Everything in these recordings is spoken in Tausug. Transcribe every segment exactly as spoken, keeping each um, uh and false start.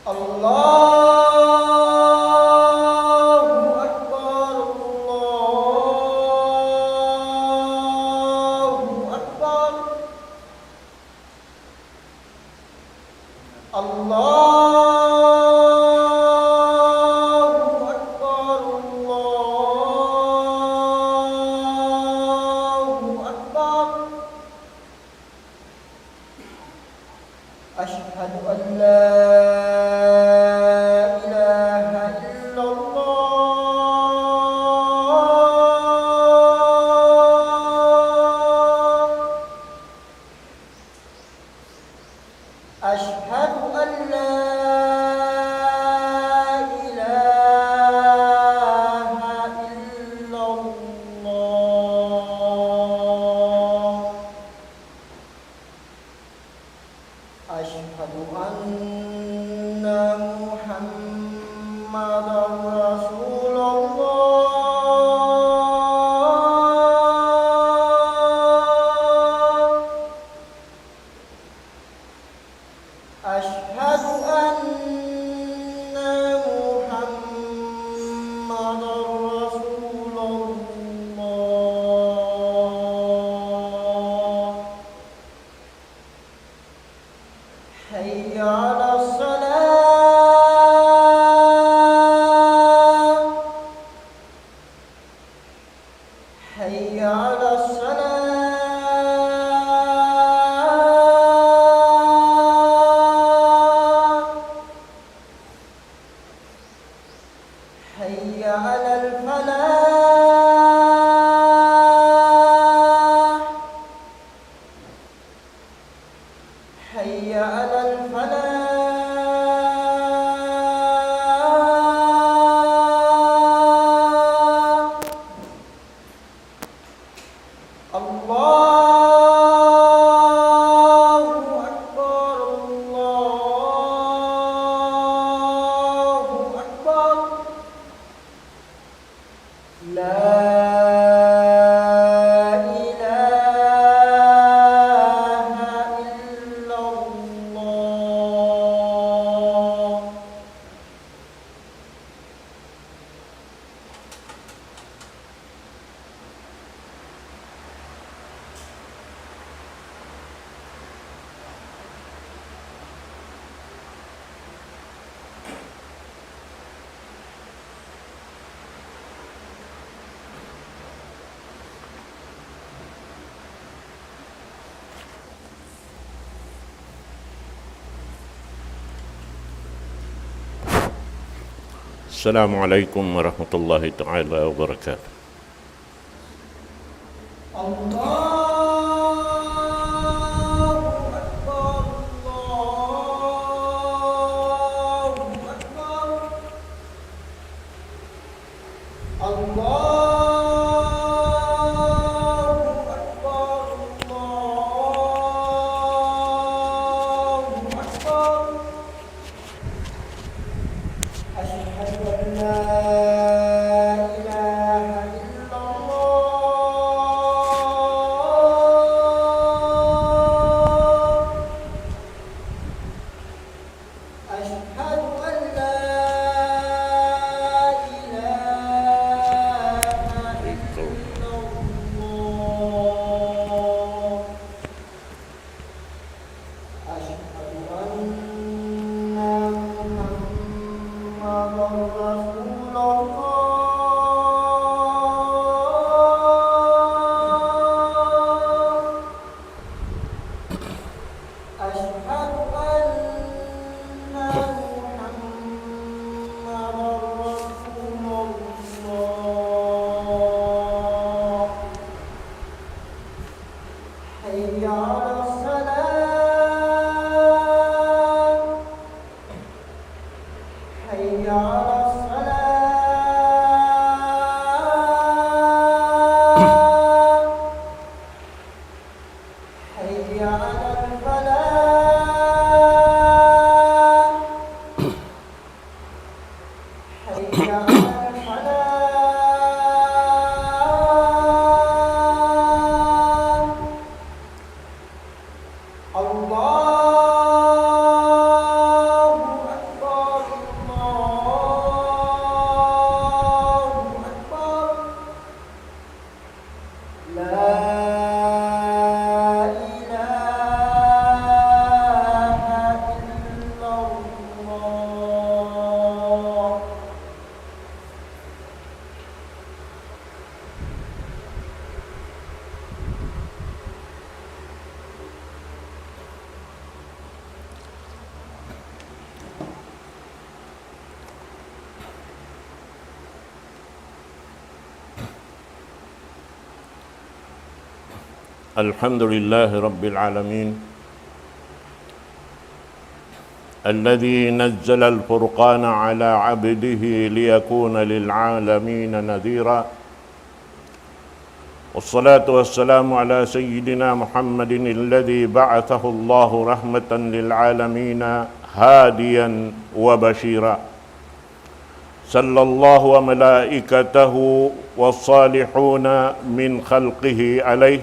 الله أكبر، الله أكبر. الله أكبر، الله أكبر. أشهد أن لا إله إلا الله. أشهد أن لا إله إلا الله. أشهد أن محمدا رسول الله. أشهد أن محمدا رسول الله. حي على الصلاة. حي على الصلاة. حي على الفلاح. حي على الفلاح. الله أكبر، الله أكبر. لا إله إلا الله. السلام عليكم ورحمة الله تعالى وبركاته. الله أكبر، الله أكبر. الله أكبر، الله أكبر. أشهد أن لا إله إلا الله. لا إله إلا الله. الحمد لله رب العالمين، الذي نزل الفرقان على عبده ليكون للعالمين نذيرا. والصلاة والسلام على سيدنا محمد الذي بعثه الله رحمة للعالمين هاديا وبشيرا. صلى الله وملائكته والصالحون من خلقه عليه،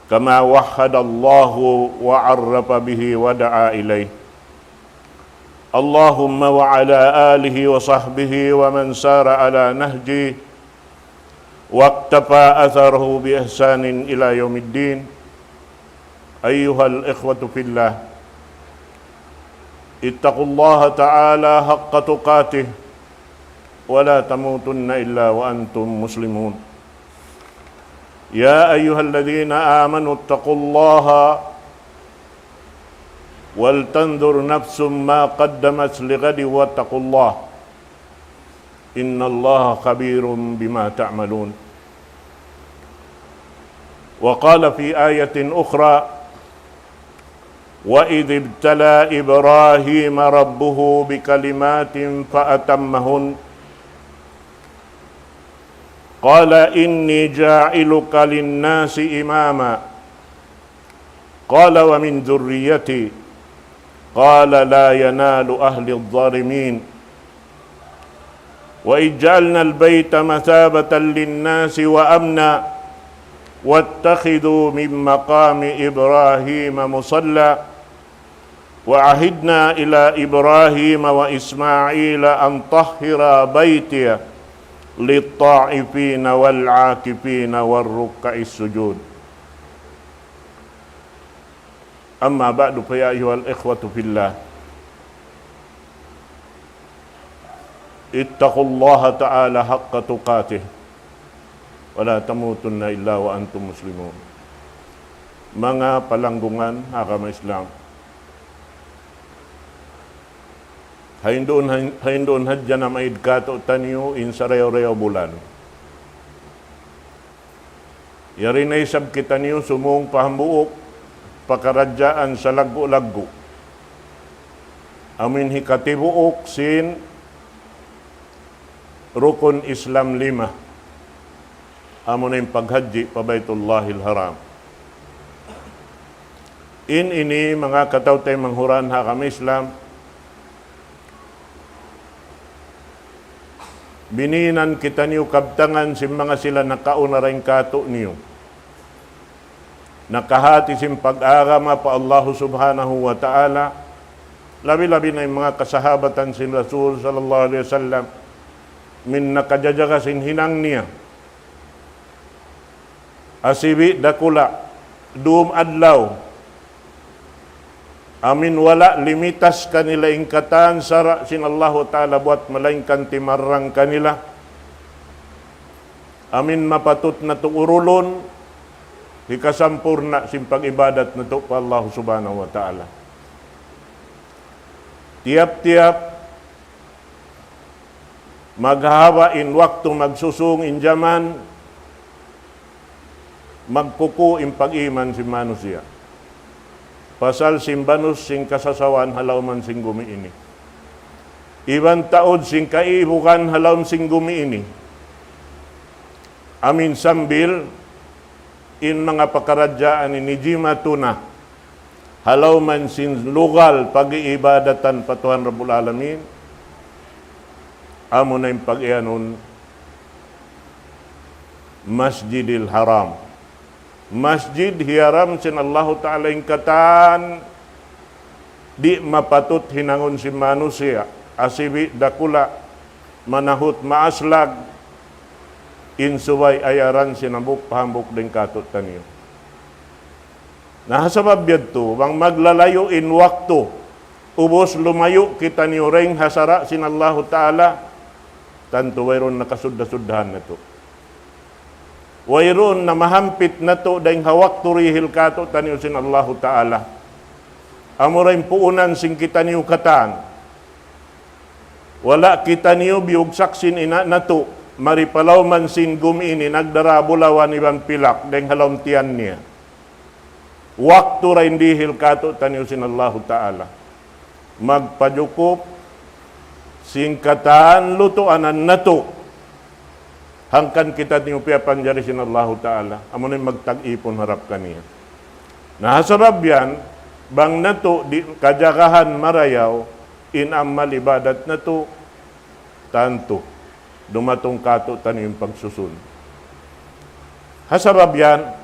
كما وحد الله وعرف به ودعا إليه. اللهم وعلى آله وصحبه ومن سار على نهجه واقتفى أثره بإحسان إلى يوم الدين. أيها الإخوة في الله، اتقوا الله تعالى حق تقاته ولا تموتن إلا وأنتم مسلمون. يا أيها الذين آمنوا اتقوا الله ولتنظر نفس ما قدمت لغد واتقوا الله، إن الله خبير بما تعملون. وقال في آية أخرى: وإذ ابتلى إبراهيم ربه بكلمات فأتمهن، قال إني جاعلك للناس إماما، قال ومن ذريتي، قال لا ينال عهدي الظالمين. وإذ جعلنا البيت مثابة للناس وأمنا واتخذوا من مقام إبراهيم مصلى وعهدنا إلى إبراهيم وإسماعيل أن طهرا بيتي للطائفين والعاكفين والركع السجود. أما بعد، فيا أيها الإخوة في الله، اتقوا الله تعالى حق تقاته ولا تموتن إلا وأنتم مسلمون. Manga palanggungan agama Islam, hainduun, hainduun hadja namaid kātu'niyu in sarayaw-rayaw bulan. Yari na isab kitaniyu sumūng pa hambuuk pakaradjaan salaggu'-laggu'. Amuin hikatibuuk sin rukun Islam lima. Amuna in paghajji pa Baitullahil Haram. In ini manga kataw-taymanghuran ha agama Islam, bininan kitaniyu kabtangan sin manga sila nakauna dayn kātu'niyu. Nakahāti sin pag-agama pa Allahu Subhanahu wa Ta'ala, labi-labi na in manga kasahabatan sin Rasul sallallahu alayhi wasallam, amuin nakajajaga sin hinang niya. Asibi' dakula', dūm adlaw. Amuin wala' limitas kanila in katan sara' sin Allahu Ta'ala buat malaingkan timarrang kanila. Amuin mapatut natu' urulun, hikasampurna' sin pag-ibadat natu' pa Allahu Subhanahu wa Ta'ala. Tiyap-tiyap maghahaba' in waktu, magsusūng in jaman, magkukuw in pag-iman sin manusiya'. Pasal sin banus sin kasasawan ha lawm sin gumi ini. Iban taud sin kaibugan ha lawm sin gumi ini. Amuin sambil in manga pakaradjaan ini jimatu na ha lawm sin lugal pag-iibadatan pa Tuhan Rabbul Alamin, amuna in pag-iyanun Masjidil Haram. Masjid hiyaram sin Allahu Ta'ala in katan di' mapatut hinangun sin manusiya', asibi' dakula', manahut maaslag, in subay ayaran sin hambuuk pa hambuuk dayn kātu'niyu. Na ha sabab yadtu, bang maglalayu' in waktu, ubus lumayu' kitaniyu dayn ha sara' sin Allahu Ta'ala, tantu wayruun na kasudda-suddahan natu'. Wayruun na mahampit natu' dayn ha waktu dihil kātu'niyu sin Allahu Ta'ala. Amura in puunan sin kitaniyu katan. Wala' kitaniyu biyugsak sin ina' natu', mari pa lawm sin gumi ini nagdara bulawan iban pilak dayn ha lawm tiyan niya. Waktu da in dihil kātu'niyu sin Allahu Ta'ala. Magpajukup sin katan lutuanan natu'. Hangkan kitaniyu piyapanjari sin Allahu Ta'ala. Amuna in magtag-ipun harap kaniya. Na ha sabab yan, bang natu' di' kajagahan marayaw, in amal ibadat natu', tantu dumatung kātu'niyu in pagsusun. Ha sabab yan,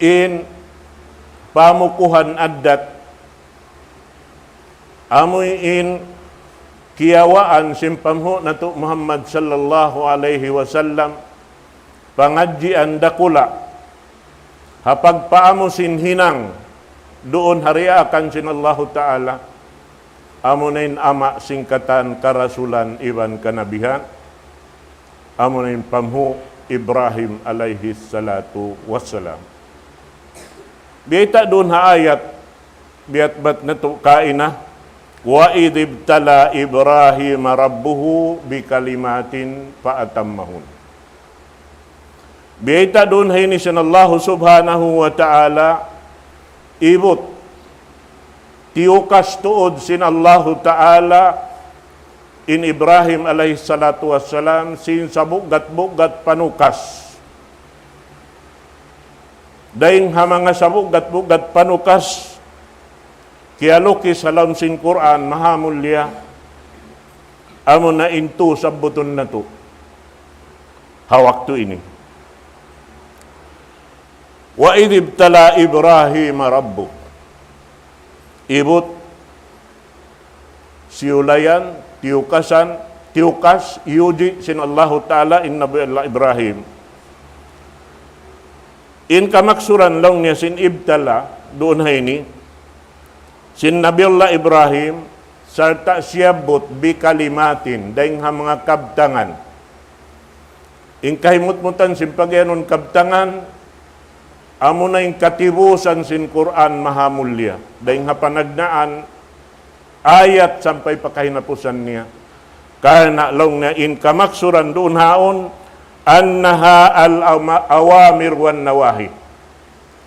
in pamukuhan addat, amuin kiyawaan sin panghu' natu' Muhammad sallallahu alayhi wasallam, pangadjian dakula', ha pagpaamu sin hinang duun ha daakan sin Allahu Ta'ala, amuna in ama' sin katan karasulan iban kanabihan, amuna in panghu' Ibrahim alayhi salatu wassalam. Biyayta' duun ha ayat, biyatbat natu' kaina, وَإِذِ ابْتَلَىٰ إِبْرَاهِيمَ رَبُّهُ بِكَلِمَاتٍ فَأَتَمَّهُنَّ. Biyayta' duun ha ini sin Allahu Subhanahu wa Ta'ala, ibut, tiyukas tuud sin Allahu Ta'ala, in Ibrahim alayhi salatu wassalam, sin sabugat-bugat panukas. Dayn ha manga sabugat-bugat panukas, kiyalukis ha lawm sin Qur'an, maha mulia, amuna in tu sabbutun natu'. Ha waktu ini. وَإِذِ ابْتَلَىٰ إِبْرَاهِيمَ رَبُّهُ. Ibut, siyulayan, tiyukasan, tiyukas, iyuji sin Allahu Ta'ala in Nabi Allah Ibrahim. In kamaksuran laung niya sin ibtala, duun ha ini, sin Nabi Allah Ibrahim, sarta' siyabbut bi kalimatin, dayn ha manga kabtangan. In kahimutmutan sin pagiyanun kabtangan, amuna in katibusan sin Qur'an maha mulia. Dayn ha panagnaan ayat sampay pa kahinapusan niya. Karna' laung niya in kamaksuran duun haun, أَنَّهَا الْأَوَامِرُ وَالنَّوَاهِي.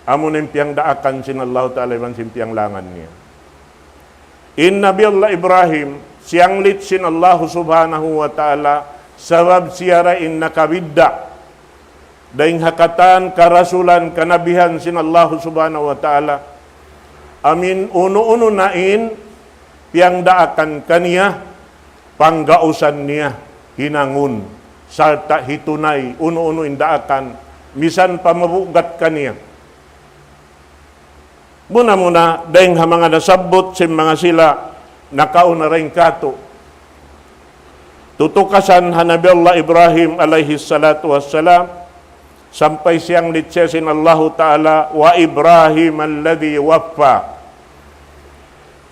Amuna in piyangdaakan sin Allahu Ta'ala iban sin piyanglangan niya. In Nabi Allah Ibrahim, siyanglit sin Allahu Subhanahu wa Ta'ala, sabab siya da in nakabidda' dayn ha katan karasulan kanabihan sin Allahu Subhanahu wa Ta'ala. Amuin unu-unu na in piyangdaakan kaniya, panggausan niya, hinangun, sarta' hitunay, unu-unu in daakan, misan pa mabugat kaniya. Muna-muna, dayn ha manga nasabbut sin manga sila nakauna dayn kātu'. Tutukasan ha Nabi Allah Ibrahim alayhi salatu wassalam, sampay siyanglit siya sin Allahu Ta'ala, وَإِبْرَاهِيمَ الَّذِي وَفَّىٰ.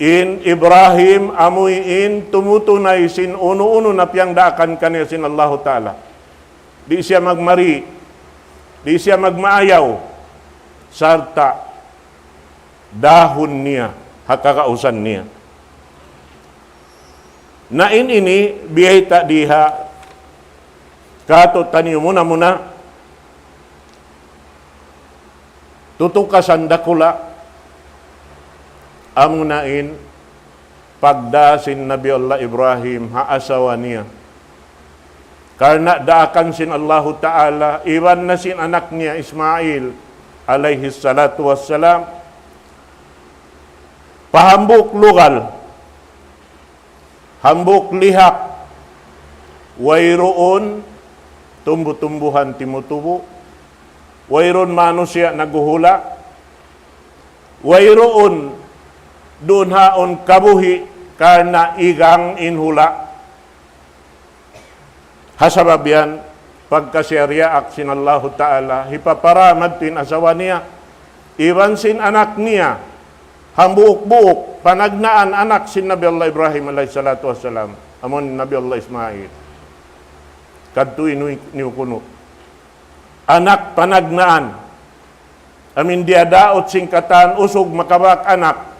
In Ibrahim amuin tumutunay sin unu-unu na piyangdaakan kaniya sin Allahu Ta'ala. Di' siya magmari, di' siya magmaayaw, sarta' dahun niya, ha kagausan niya. Na in ini, biyayta' di ha kātu'niyu muna-muna, tutukasan dakula', amuna in pagdā sin Nabi Allah Ibrahim ha asawa niya. Karna' daakan sin Allahu Ta'ala, iban na sin anak niya Ismail, alayhi salatu wassalam, pa hambuuk lugal, hambuuk lihak, wayruun tumbu-tumbuhan timutubu', wayruun manusiya' naghuhula', wayruun duun haun kabuhi' karna' igang in hula'. Ha sabab yan, pagka siya riyaak sin Allahu Ta'ala, hipaparamat in asawa niya, iban sin anak niya, hambuuk-buuk, panagnaan anak sin Nabi Allah Ibrahim alayhi salatu wassalam, amun Nabi Allah Ismail. Kadtu in niyu kunu'. Anak panagnaan. Amin diyadaut sin katan usug makabak anak,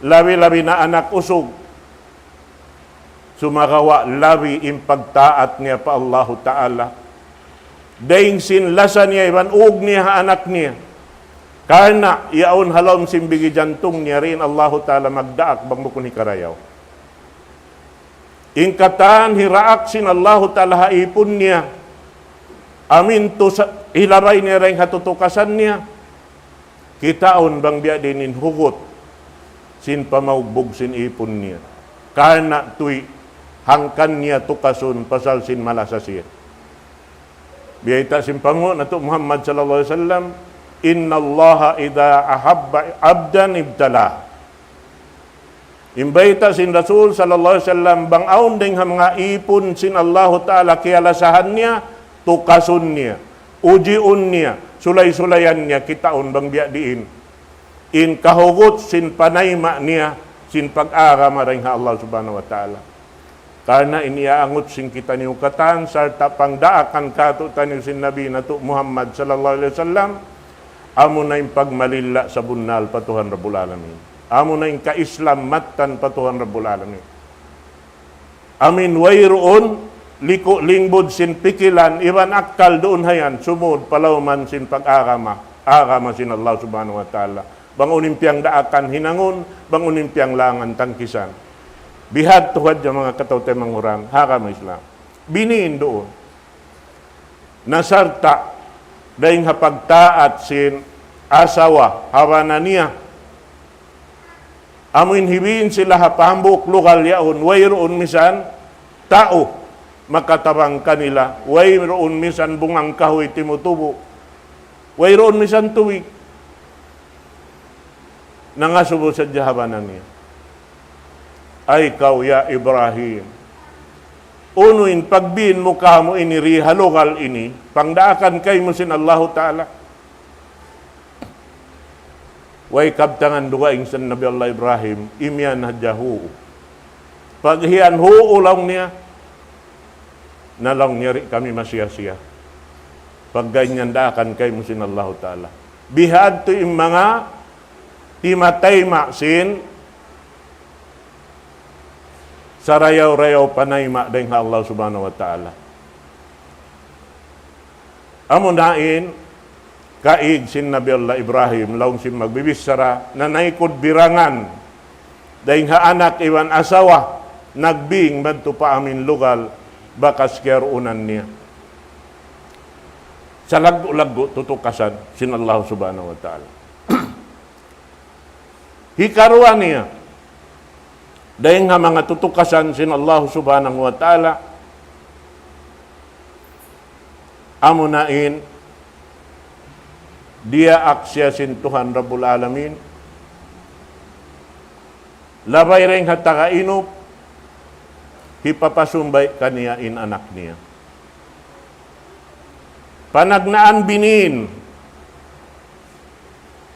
labi-labi na anak usug. Sumagawa' labi in pagtaat niya pa Allahu Ta'ala. Dayn sin lasa niya iban ug niya ha anak niya. Karna' yaun ha lawm sin bigi jantung niya, dayn Allahu Ta'ala magdaak bang bukun hikarayaw. In katan hiraak sin Allahu Ta'ala ha ipun niya, amin tu sa-, hilabay niya dayn ha tutukasan niya, kitaun bang biya' diin in hugut sin pamaugbug sin ipun niya. Karna' tuy hangkan niya tukasun pasal sin malasa siya. Biyayta' sin panghu' natu' Muhammad sallallahu alayhi wasallam, إن الله إذا أحب عبدا ابتلاه. In bayta' sin Rasul sallallahu alayhi wasallam, bang awn dayn ha manga ipun sin Allahu Ta'ala kiyalasahan niya, tukasun niya, ujiun niya, sulay-sulayan niya, kitaun bang biya' diin in kahugut sin panayma' niya sin pag-agama dayn ha Allah Subhanahu wa Ta'ala. Karna' in iyaangut sin kitaniyu katan, sarta' pangdaakan kātu'niyu sin Nabi natu' Muhammad sallallahu alayhi wasallam, amuna in pagmalilla sabunnal pa Tuhan Rabbul Alamin. Amuna in ka-Islam mattan pa Tuhan Rabbul Alamin. Amin wayruun liku' lingbud sin pikilan iban akkal duun ha yan, sumud pa lawman sin pag-agama, agama sin Allah Subhanahu wa Ta'ala. Bang unu in piyangdaakan hinangun, bang unu in piyanglangan tangkisan. Bihadtu hadja manga kataw-taymanghuran, ha agama Islam. Biniin duun. Na sarta' dayn ha pagtaat sin asawa ha bana niya. Amuin hibiin sila ha hambuuk lugal yaun, wayruun misan tau makatabang kanila, wayruun misan bungang kahuy timutubu', wayruun misan tubig. Nangasubu sadja ha bana niya. Ay kaw, ya Ibrahim, unu in pagbiin mu kāmu' ini di ha lugal ini, pangdaakan kaymu sin Allahu Ta'ala? Way kabtangan dugaing sin Nabi Allah Ibrahim, imiyan hadja huu. Pag-iyan huu laung niya, na laung niya di' kami masiya-siya. Pagga in yan daakan kaymu sin Allahu Ta'ala. Bihadtu in manga timatayma' sin sarayaw-rayaw panayma' dayn ha Allah Subhanahu wa Ta'ala. Amuna in kaig sin Nabi Allah Ibrahim, laung sin magbibichara, nanaykud birangan dayn ha anak iban asawa, nagbing madtu pa amin lugal bakas kiyaruunan niya. Salaggu'-laggu' tutukasan sin Allah Subhanahu wa Ta'ala. Hikaruwa niya, dayn ha manga tutukasan sin Allah Subhanahu wa Ta'ala, amuna in diyaak siya sin Tuhan Rabbul Alamin, labay dayn ha taga inup, hipapasumbay kaniya in anak niya. Panagnaan biniin,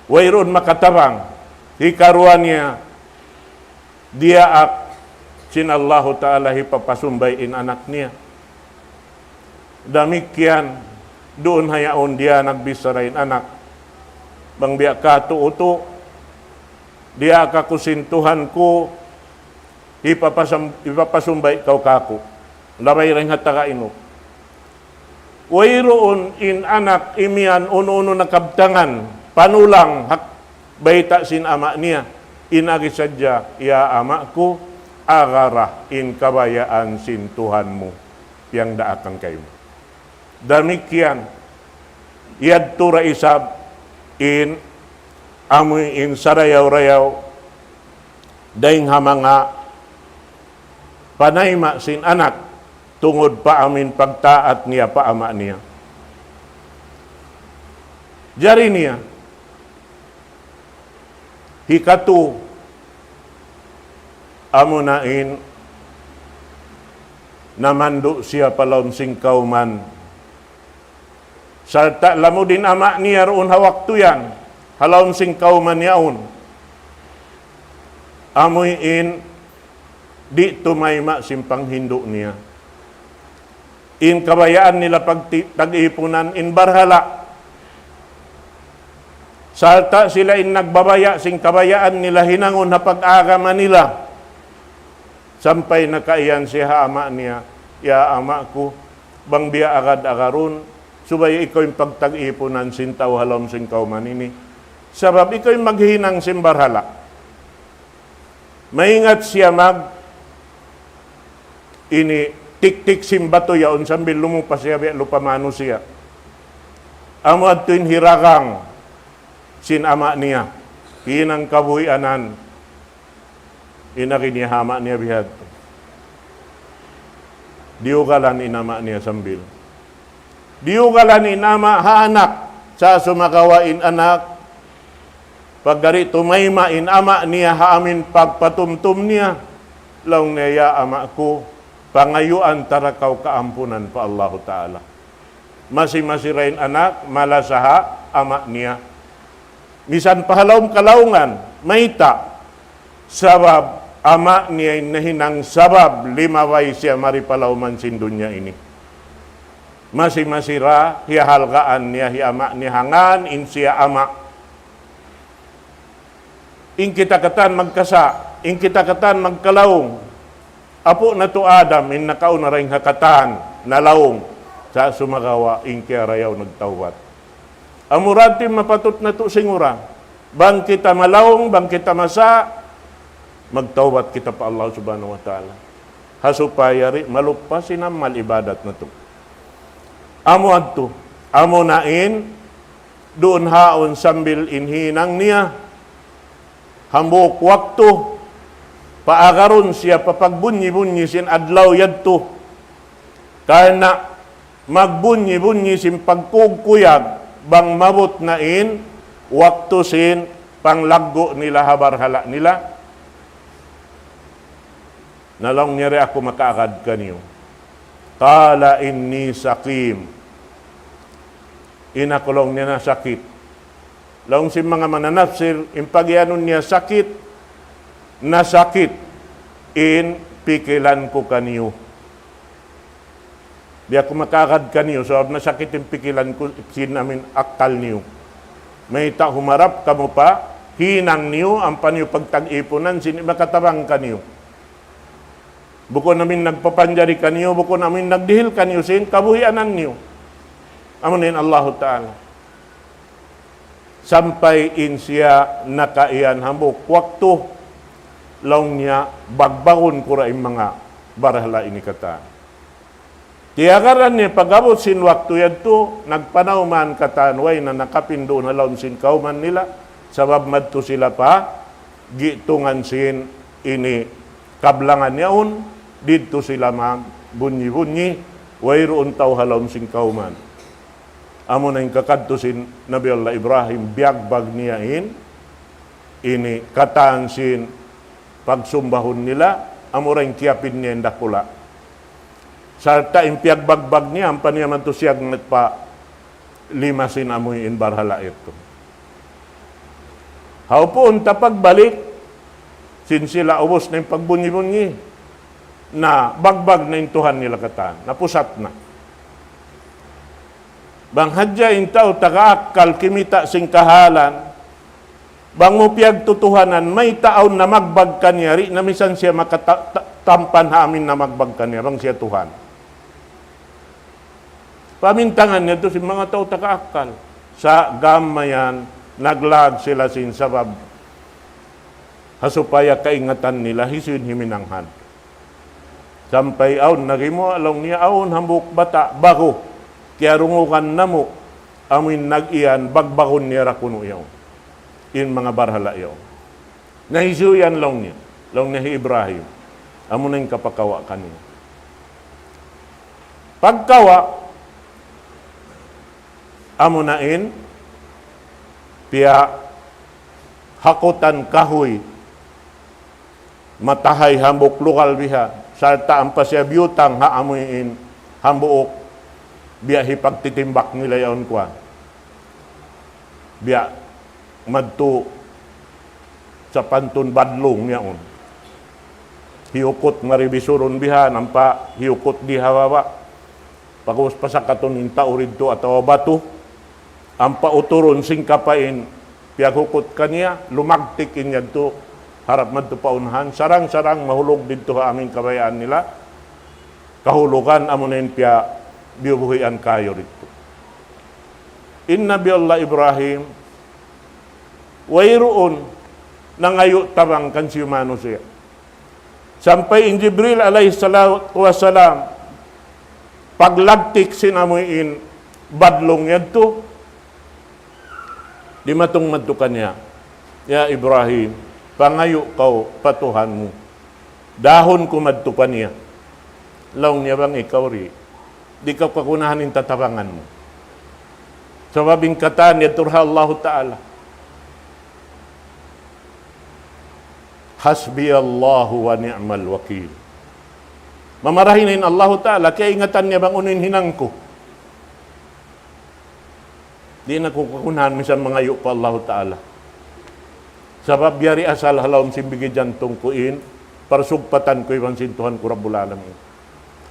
wayruun makatabang. Hikaruwa niya, diyaak sin Allahu Ta'ala hipapasumbay in anak niya. Damikkiyan, duun ha yaun diya nagbichara in anak. Bang biya' katu' utu', diyaak aku sin Tuhan ku, hipapasam-, hipapasumbay kaw kāku'. Labay dayn ha taga inup. Wayruun in anak imiyan unu-unu na kabtangan, panulang ha bayta' sin ama' niya. In agi sadja, ya ama' ku, agara in kabayaan sin Tuhan mu, piyangdaakan kaymu. Damikkiyan, yadtu da isab in amu in sarayaw-rayaw dayn ha manga panayma' sin anak, tungud pa amin pagtaat niya pa ama' niya. Jari niya, hikatu, amuna in Namandu' siya pa lawm sin kawman. Sarta' lamud in ama' niya duun ha waktu yan, ha lawm sin kawman yaun. Amuin di' tumayma' sin panghindu' niya. In kabayaan nila pagti-, tag-ipunan in barhala'. Sarta' sila in nagbabaya' sin kabayaan nila hinangun ha pag-agama nila. Sampay nakaiyan siya ha ama' niya, "Ya ama' ku, bang biya' agad-agarun, subay ikaw in pagtag-ipunan sin tau ha lawm sin kawman ini. Sabab ikaw in maghinang sin barhala'." Maingat siya mag ini tiktik sin batu yaun sambil lumupa siya biya' lupa manusiya'. Amu adtu in hiragang sin ama' niya. Hinang kabuhianan. In agi niya ha ama' niya bihadtu. Diyugalan in ama' niya sambil. Diyugalan in ama' ha anak. Sa' sumagawa' in anak, pagga di' tumayma' in ama' niya ha amin pagpatumtum niya, laung niya, "Ya ama' ku, pangayuan ta da kaw kaampunan pa Allahu Ta'ala." Masi-masi da in anak, malasa ha ama' niya. Misan pa ha lawm kalaungan, mayta'? Sabab ama' niya in nahinang sabab limabay siya mari pa lawman sin dunya ini. Masi-masi da, hiyahalgaan niya hi ama' niya hangkan in siya ama'. In kita katan magkasa', in kita katan magkalaung. Apu' natu' Adam, in nakauna dayn ha katan, nalaung. Sa' sumagawa', in kiyarayaw nagtawbat. Amura in mapatut natu' singura. Bang kita malaung, bang kita masa', magtawbat kita pa Allah Subhanahu wa Ta'ala. Ha supaya di' maluppa sin amal ibadat natu'. Amu adtu, amu na in, duun haun sambil in hinang niya. Hambuuk waktu, paagarun siya pa pagbunyi-bunyi sin adlaw yadtu. Karna' magbunyi-bunyi sin pagkugkuyag, bang maabut na in waktu sin panglaggu' nila ha barhala' nila. Na laung niya, "Di' aku makaagad kaniyu." قال إني سقيم. In aku laung niya nasakit. Laung sin manga mananapsir, in pagiyanun niya sakit, nasakit in pikilan ku kaniyu. Di' aku makaagad kaniyu, sabab nasakit in pikilan ku, sin amin akkal niyu. Mayta' humarap kamu pa hinang niyu, ampa niyu pagtag-ipunan, sin makatabang kaniyu. Bukun amin nagpapanjari kaniyu, bukun amin nagdihil kaniyu sin kabuhianan niyu. Amu na in Allahu Ta'ala. Sampay in siya nakaiyan hambuuk waktu, laung niya, "Bagbagun ku ra in manga barhala' ini katan." Tiyagaran niya pag-abut sin waktu yadtu, nagpanawman katan way na nakapin duun ha lawm sin kawman nila, sabab madtu sila pa gitungan sin ini kablangan yaun, didtu sila magbunyi-bunyi, wayruun tau ha lawm sin kawman. Amu na in kakadtu sin Nabi Allah Ibrahim, biyagbag niya in, ini katan sin pagsumbahun nila, amura in kiyapin niya in dakula'. Sarta' in piyagbagbag niya, ampa niya madtu siyagnat pa lima sin amuin barhala' yadtu. Hawpuun ta pagbalik, sin sila ubus na in pagbunyi-bunyi, nabagbag na in Tuhan nila katan, napusat na. Bang hadja in tau taga akkal kimita' sin kahalan, bang mu piyagtutuhanan, mayta' awn namagbag kaniya, di' na misan siya makata-, ta-, tampan ha amin namagbag kaniya, bang siya Tuhan. Pamintangan niya tu sin manga tau taga akkal. Sa' gam mayan, naglag sila sin sabab. Ha supaya kaingatan nila, hisiyu in himinang hadtu. Sampay awn nagimuwa' laung niya, awn hambuuk bata', ba'gu, kiyarungugan namu', amuin nag-iyan, bagbagun niya ra kunu' yaun. In manga barhala' yaun. Na hisiyu yan laung niya. Laung niya hi Ibrahim. Amu na in kapakawa' kaniya. Pagkawa', amu na in piyahakutan kahuy, matahay hambuuk lugal biha. Sarta' ampa siya biyutang ha amuin hambuuk biya' hipagtitimbak nila yaun kuwan. Biya' madtu sapantun badlung yaun. Hiyukut mari bisurun bihan, ampa hiyukut di ha baba'. Pag'ubus pasakatun in tau didtu atawa batu, ampa uturun sin kapa' in piyaghukut kaniya, lumagtik in yadtu harap madtu pa unahan, sarang-sarang mahulug didtu ha amuin kabayaan nila, kahulugan amuna in piyabiyubuhian kayu didtu. In Nabi Allah Ibrahim, wayruun nangayu' tabang kan siyu manusiya'. Sampay in Jibril alayhi salatu wassalam, paglagtik sin amuin badlung yadtu, dimatung madtu kaniya, "Ya Ibrahim, pangayu' kaw pa Tuhan mu. Dahun ku madtu pa niya." Laung niya, "Bang ikaw di', di' kaw kagunahan in tatabangan mu. Sabab in katan yadtu ha Allahu Ta'ala." "Hasbiyallahu wa ni'mal wakil." Mamarahi na in Allahu Ta'ala, kaingatan niya bang unu in hinang ku. Di' na ku kagunahan misan mangayu' pa Allahu Ta'ala. Sabab yari asal ha lawm sin bigi jantung ku in parsugpatan ku iban sin Tuhan ku Rabbul Alamin.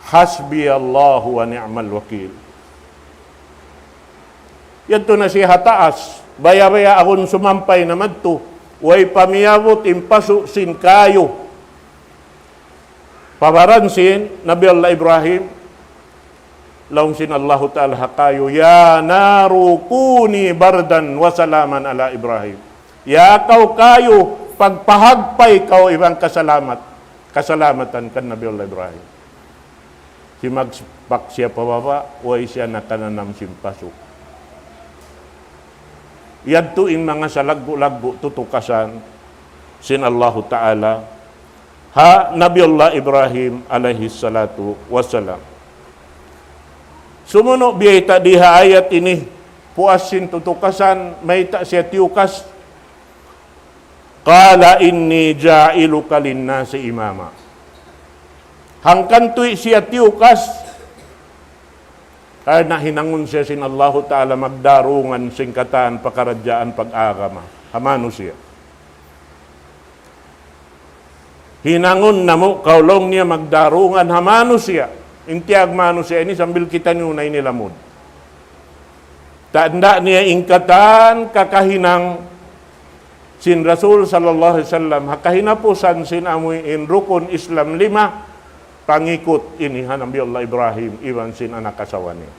"Hasbiyallahu wa ni'mal wakil." Yadtu na siya ha taas, baya'-baya' agun sumampay na madtu, way pa miyabut in pasu' sin kayu. Pa baran sin Nabi Allah Ibrahim, laung sin Allahu Ta'ala ha kayu, "Ya naru kuni bardan wa salaman ala Ibrahim." Ya kaw kayu, pagpahagpay kaw iban kasalamat, kasalamatan kan Nabi Allah Ibrahim. Simagpak siya pa baba', way siya nakananam sin pasu'. Yadtu in manga salaggu'-laggu' tutukasan sin Allahu Ta'ala ha Nabi Allah Ibrahim alayhi salatu wassalam. Sumunu' biyayta' di ha ayat ini, puas sin tutukasan, mayta' siya tiyukas. "Qala inni ja'iluka linnasi imama." Hangkan tuud siya tiyukas, karna' hinangun siya sin Allahu Ta'ala magdarungan sin katan pakaradjaan pag-agama ha manusiya'. Hinangun namu' kaw laung niya magdarungan ha manusiya'. In tiyag manusiya' ini sambil kitaniyu na ini lamud. Tanda' niya in katan kakahinang sin Rasul sallallahu alayhi wasallam, ha kahinapusan sin amuin rukun Islam lima, pangikut ini ha Nabi Allah Ibrahim iban sin anak asawa niya.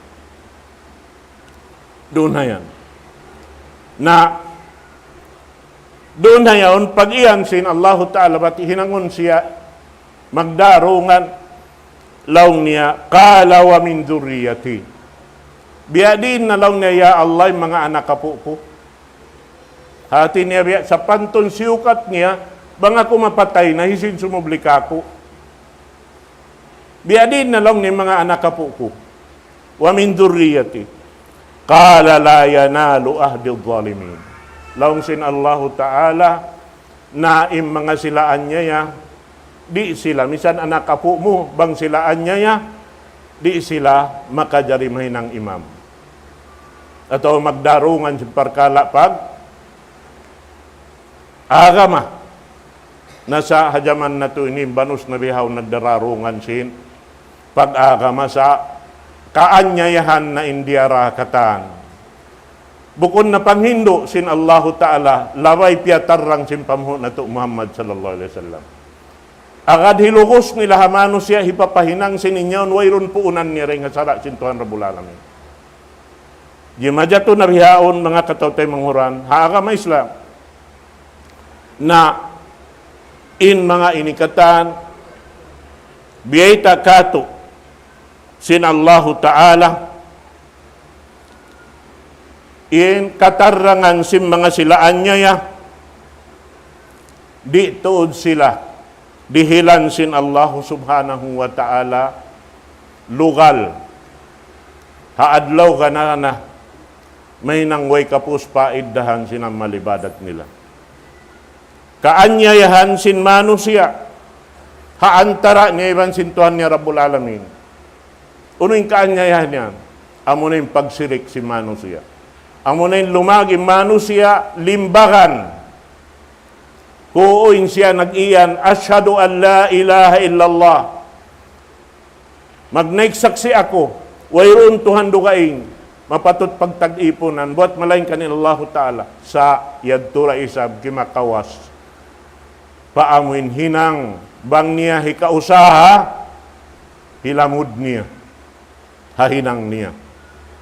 Duun na yan. Na, duun na yaun, pag-iyan sin Allahu Ta'ala, bat hinangun siya magdarungan, laung niya, "Qala wa min dhurriyyati." Biya' diin na laung niya, "Ya Allah, in manga anak apu' ku." Hati niya biya' sapantun siyukat niya, bang aku mapatay na, hisiyu in sumubli kāku'. Biya' diin na laung niya in manga anak apu' ku. "Wa min dhurriyyati." Qala la yanalu ahdidh dhalimin. Laung sin Allahu Ta'ala, na in manga sila anyaya, di' sila, misan anak apu' mu, bang sila anyaya, di' sila makajari mahinang imam. Atawa magdarungan sin parkala' pag-agama. Na sa' ha jaman natu' ini, banus na bihaun nagdararungan sin pag-agama sa' kaanyayahan na in diyara katan. Bukun na panghindu' sin Allahu Ta'ala, labay piyatarrang sin panghu' natu' Muhammad sallallahu alayhi wasallam. Agad hilugus nila ha manusiya' hipapahinang sin in yaun wayruun puunan niya dayn ha sara' sin Tuhan Rabbul Alamin. Jimajatu na bihaun manga kataw-taymanghuran ha agama Islam. Na in manga ini katan, biyayta' katu' sin Allahu Ta'ala, in katarrangan sin manga sila anyaya, di' tuud sila dihilan sin Allahu Subhanahu wa Ta'ala lugal ha adlaw ganana, mahinang way kapus paiddahan sin amal ibadat nila. Kaanyayahan sin manusiya', ha antara' niya iban sin Tuhan niya Rabbul Alamin. Unu in kaanyayahan niya? Amuna in pagsirik sin manusiya'. Amuna in lumagi' manusiya' limbagan. Huun siya nag-iyan, "Ashhadu an la ilaha illallah." Magnaik saksi' aku, wayruun Tuhan dugaing mapatut pagtag-ipunan buwat malaingkan in Allahu Ta'ala. Sa' yadtu da isab kimakawas pa amuin hinang, bang niya hikausaha, hilamud niya ha hinang niya.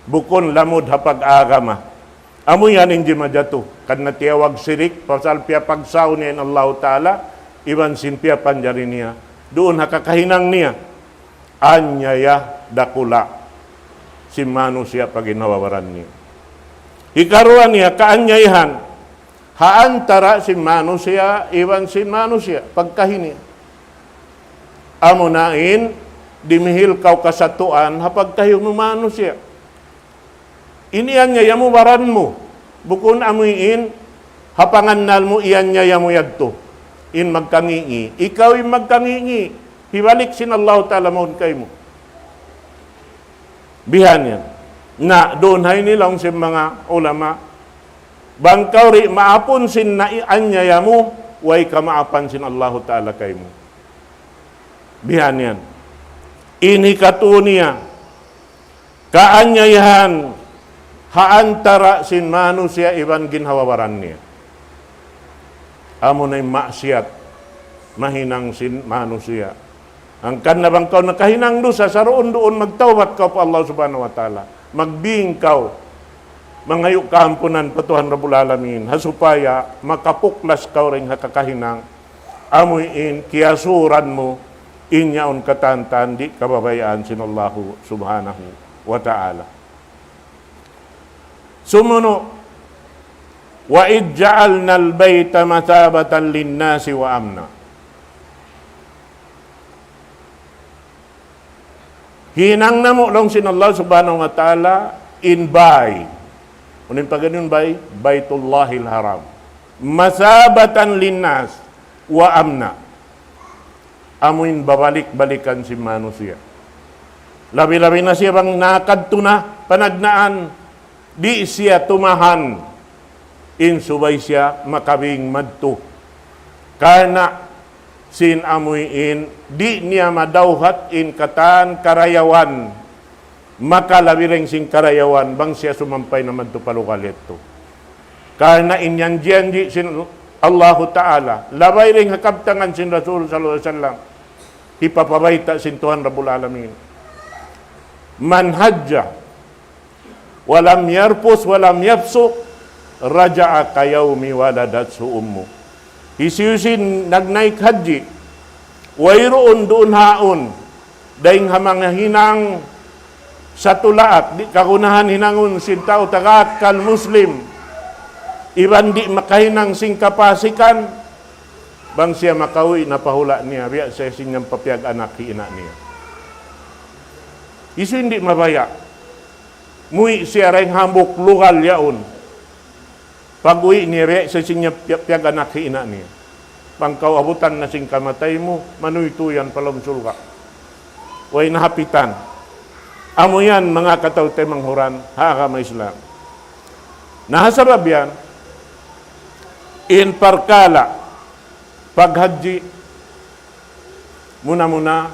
Bukun lamud ha pag-agama. Amu yan in jimajatu. Karna' tiyawag sirik, pasal piyapagsaw niya in Allahu Ta'ala, iban sin piyapanjari niya. Duun ha kakahinang niya. Anyaya dakula' sin manusiya' pa ginhawa-baran niya. Hikaruwa niya, kaanyayahan ha antara' sin manusiya' iban sin manusiya', pagkahi niya. Amuna in, dimihil kaw kasatuan ha pagkahi mu manusiya'. Ini anyaya mu baran mu. Bukun amu in, ha pangannal mu ianyaya mu yadtu. In magkangi'-ngi'. Ikaw in magkangi'-ngi'. Hibalik sin Allahu Ta'ala mawn kaymu. Bihan yan. Na, duun ha ini laung sin manga ulama. Bang kaw di' maapun sin naanyaya mu, way kamaapan sin Allahu Ta'ala kaymu. Bihan yan. Ini katu' niya. Kaanyayahan ha antara' sin manusiya' iban ginhawa-baran niya. Amuna in maksiyat, mahinang sin manusiya'. Hangkan na bang kaw nakahinang dusa, saruun-duun magtawbat kaw pa Allah Subhanahu wa Ta'ala. Magbing kaw, mangayu' kaampunan pa Tuhan Rabbul Alamin. Ha supaya makapuklas kaw dayn ha kakahinang. Amu in kiyasuran mu, in yaun katan-katan di' kababayaan sin Allahu Subhanahu wa Ta'ala. Sumunu', وإذ جعلنا البيت مثابة للناس وأمنا. Hinang namu' laung sin Allah Subhanahu wa Ta'ala in bay. Unu in pag'inun bay? Baytullahil Haram. مثابة للناس وأمنا. Amu in babalik-balikan sin manusiya'. Labi-labi na siya bang nakadtu na panagnaan, di' siya tumahan in subay siya makabing madtu. Karna' sin amu in di' niya madawhat in katan karayawan. Maka labi dayn sin karayawan, bang siya sumampay na madtu pa lugal yadtu. Karna' in janji'-janji' sin Allahu Ta'ala, labay dayn ha kabtangan sin Rasul sallallahu alayhi wasallam, hipapabayta' sin Tuhan Rabbul Alamin. من حج ولم يرفث ولم يفسق رجع كيوم ولدته أمه. Hisiyu-siyu in nagnaik hajji, wayruun duun haun, dayn ha manga hinang satulaak, di' kagunahan hinangun sin tau taga akkal Muslim, iban di' makahinang sin kapasikan, bang siya makauwi' na pa hula' niya, biya' sa sin yan papiyag-anak hi ina' niya. Hisiyu in di' mabaya'. Muwi' siya dayn hambuuk lugal yaun. Pag-uwi' niya, biya' sa sin yan piya-, piyag-anak hi ina' niya. Bang kaw abutan na sin kamatay mu, manuytuy yan pa lawm surga'. Way na hapitan. Amu yan, manga kataw-taymanghuran ha agama Islam. Na ha sabab yan, in parkala' paghajji, muna-muna,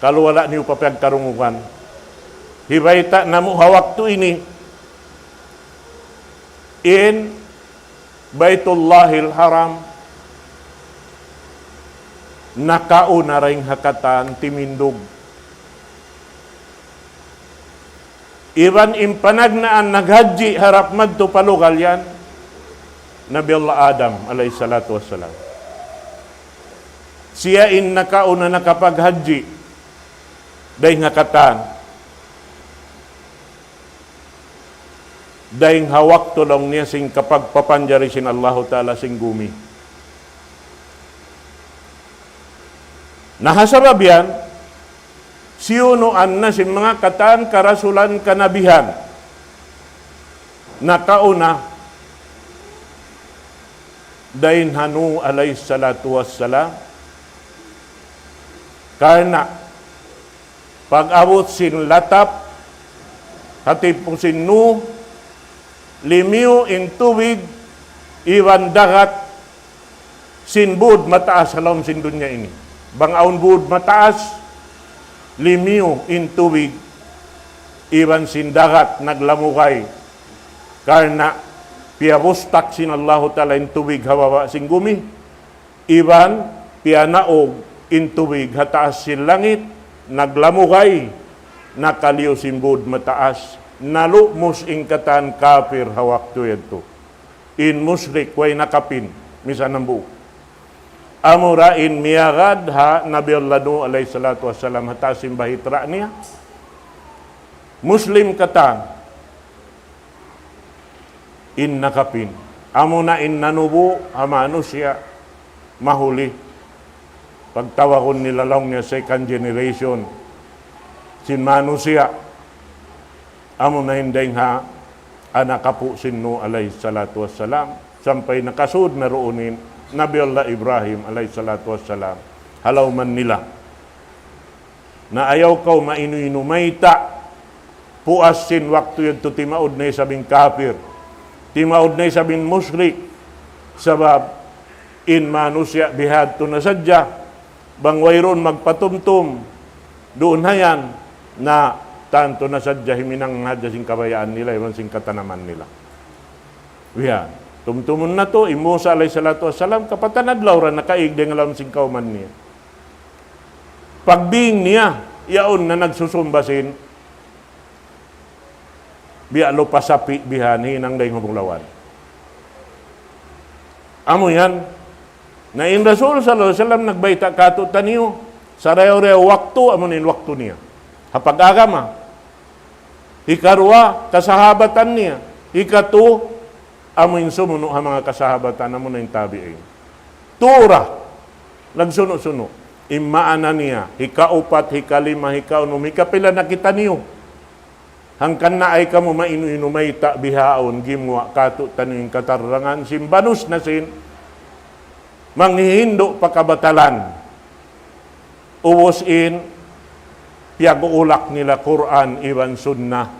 kalu wala' niyu pa piyagkarungugan. Hibayta' namu' ha waktu ini, in Baytullahil Haram, nakauna dayn ha katan timindug. Iban in panagnaan naghajji harap madtu pa lugal yan, Nabi Allah Adam alayhi salatu wassalam. Siya in nakauna nakapaghajji dayn ha katan. Dayn ha waktu laung niya sin kapagpapanjari sin Allahu Ta'ala sin gumi. Na ha sabab yan, siyunuan na sin manga katan karasulan kanabihan. Nakauna, dayn ha Nuh alayhi salatu wassalam, Karna' pag-abut sin latap, ha timpu sin Nuh, limiyu in tubig iban dagat sin būd mataas ha lawm sin dunya ini. Bang awn būd mataas, limiyu in tubig iban sin dagat naglamugay. Karna' piyabustak sin Allahu Ta'ala in tubig ha baba' sin gumi, iban piyanaug in tubig ha taas sin langit, naglamugay, nakaliyu sin būd mataas, nalumus in katan kapir ha waktu yadtu. In mushrik way nakapin, misan hambuuk. Amura in miyagad ha Nabi Allah Nuh alayhi salatu wassalam ha taas sin bahitra' niya. Muslim katan. In nakapin. Amuna in nanubu' ha manusiya' mahuli. Pagtawagun nila laung niya second generation sin manusiya'. Amuna in dayng ha anak apu' sin Nuh alayhi salatu wassalam. Sampay nakasud na duun in Nabi Allah Ibrahim alayhi salatu wassalam ha lawm nila. Na ayaw kaw mainu-inu mayta'. Puas sin waktu yadtu timaud na isab in kapir. Timaud na isab in mushrik. Sabab in manusiya' bihadtu na sadja. Bang wayruun magpatumtum, duun hayan, na tantu na sadja himinang hadja sin kabayaan nila, iban sin katanaman nila. Biya', tumtumun natu', in Musa alayhi salatu wassalam, kapatan adlaw ra nakaig dayn ha lawm sin kawman niya. Pagbing niya, yaun na nagsusumba sin biya' lupa sapi' bihan hinang dayn ha bulawan. Amu yan. Na in Rasul sallallahu alayhi wasallam nagbayta' kātu'niyu, sarayaw-rayaw waktu, amu in waktu niya. Ha pag-agama. Hikaruwa, kasahabatan niya. Hikatū, amu in sumunu' ha manga kasahabatan, amu na in tabi'in. Tū ra, nagsunu'-sunu'. In maana niya, hikaupat, hikalima, hikaunum, hikapila na kitaniyu. Hangkan na ay kamu mainu-inu mayta' bihaun, gimuwa' kātu'niyu in katarrangan, sin banus na sin, manghihindu' pa kabatalan. Ubus in, piyag-uulak nila Qur'an iban Sunnah.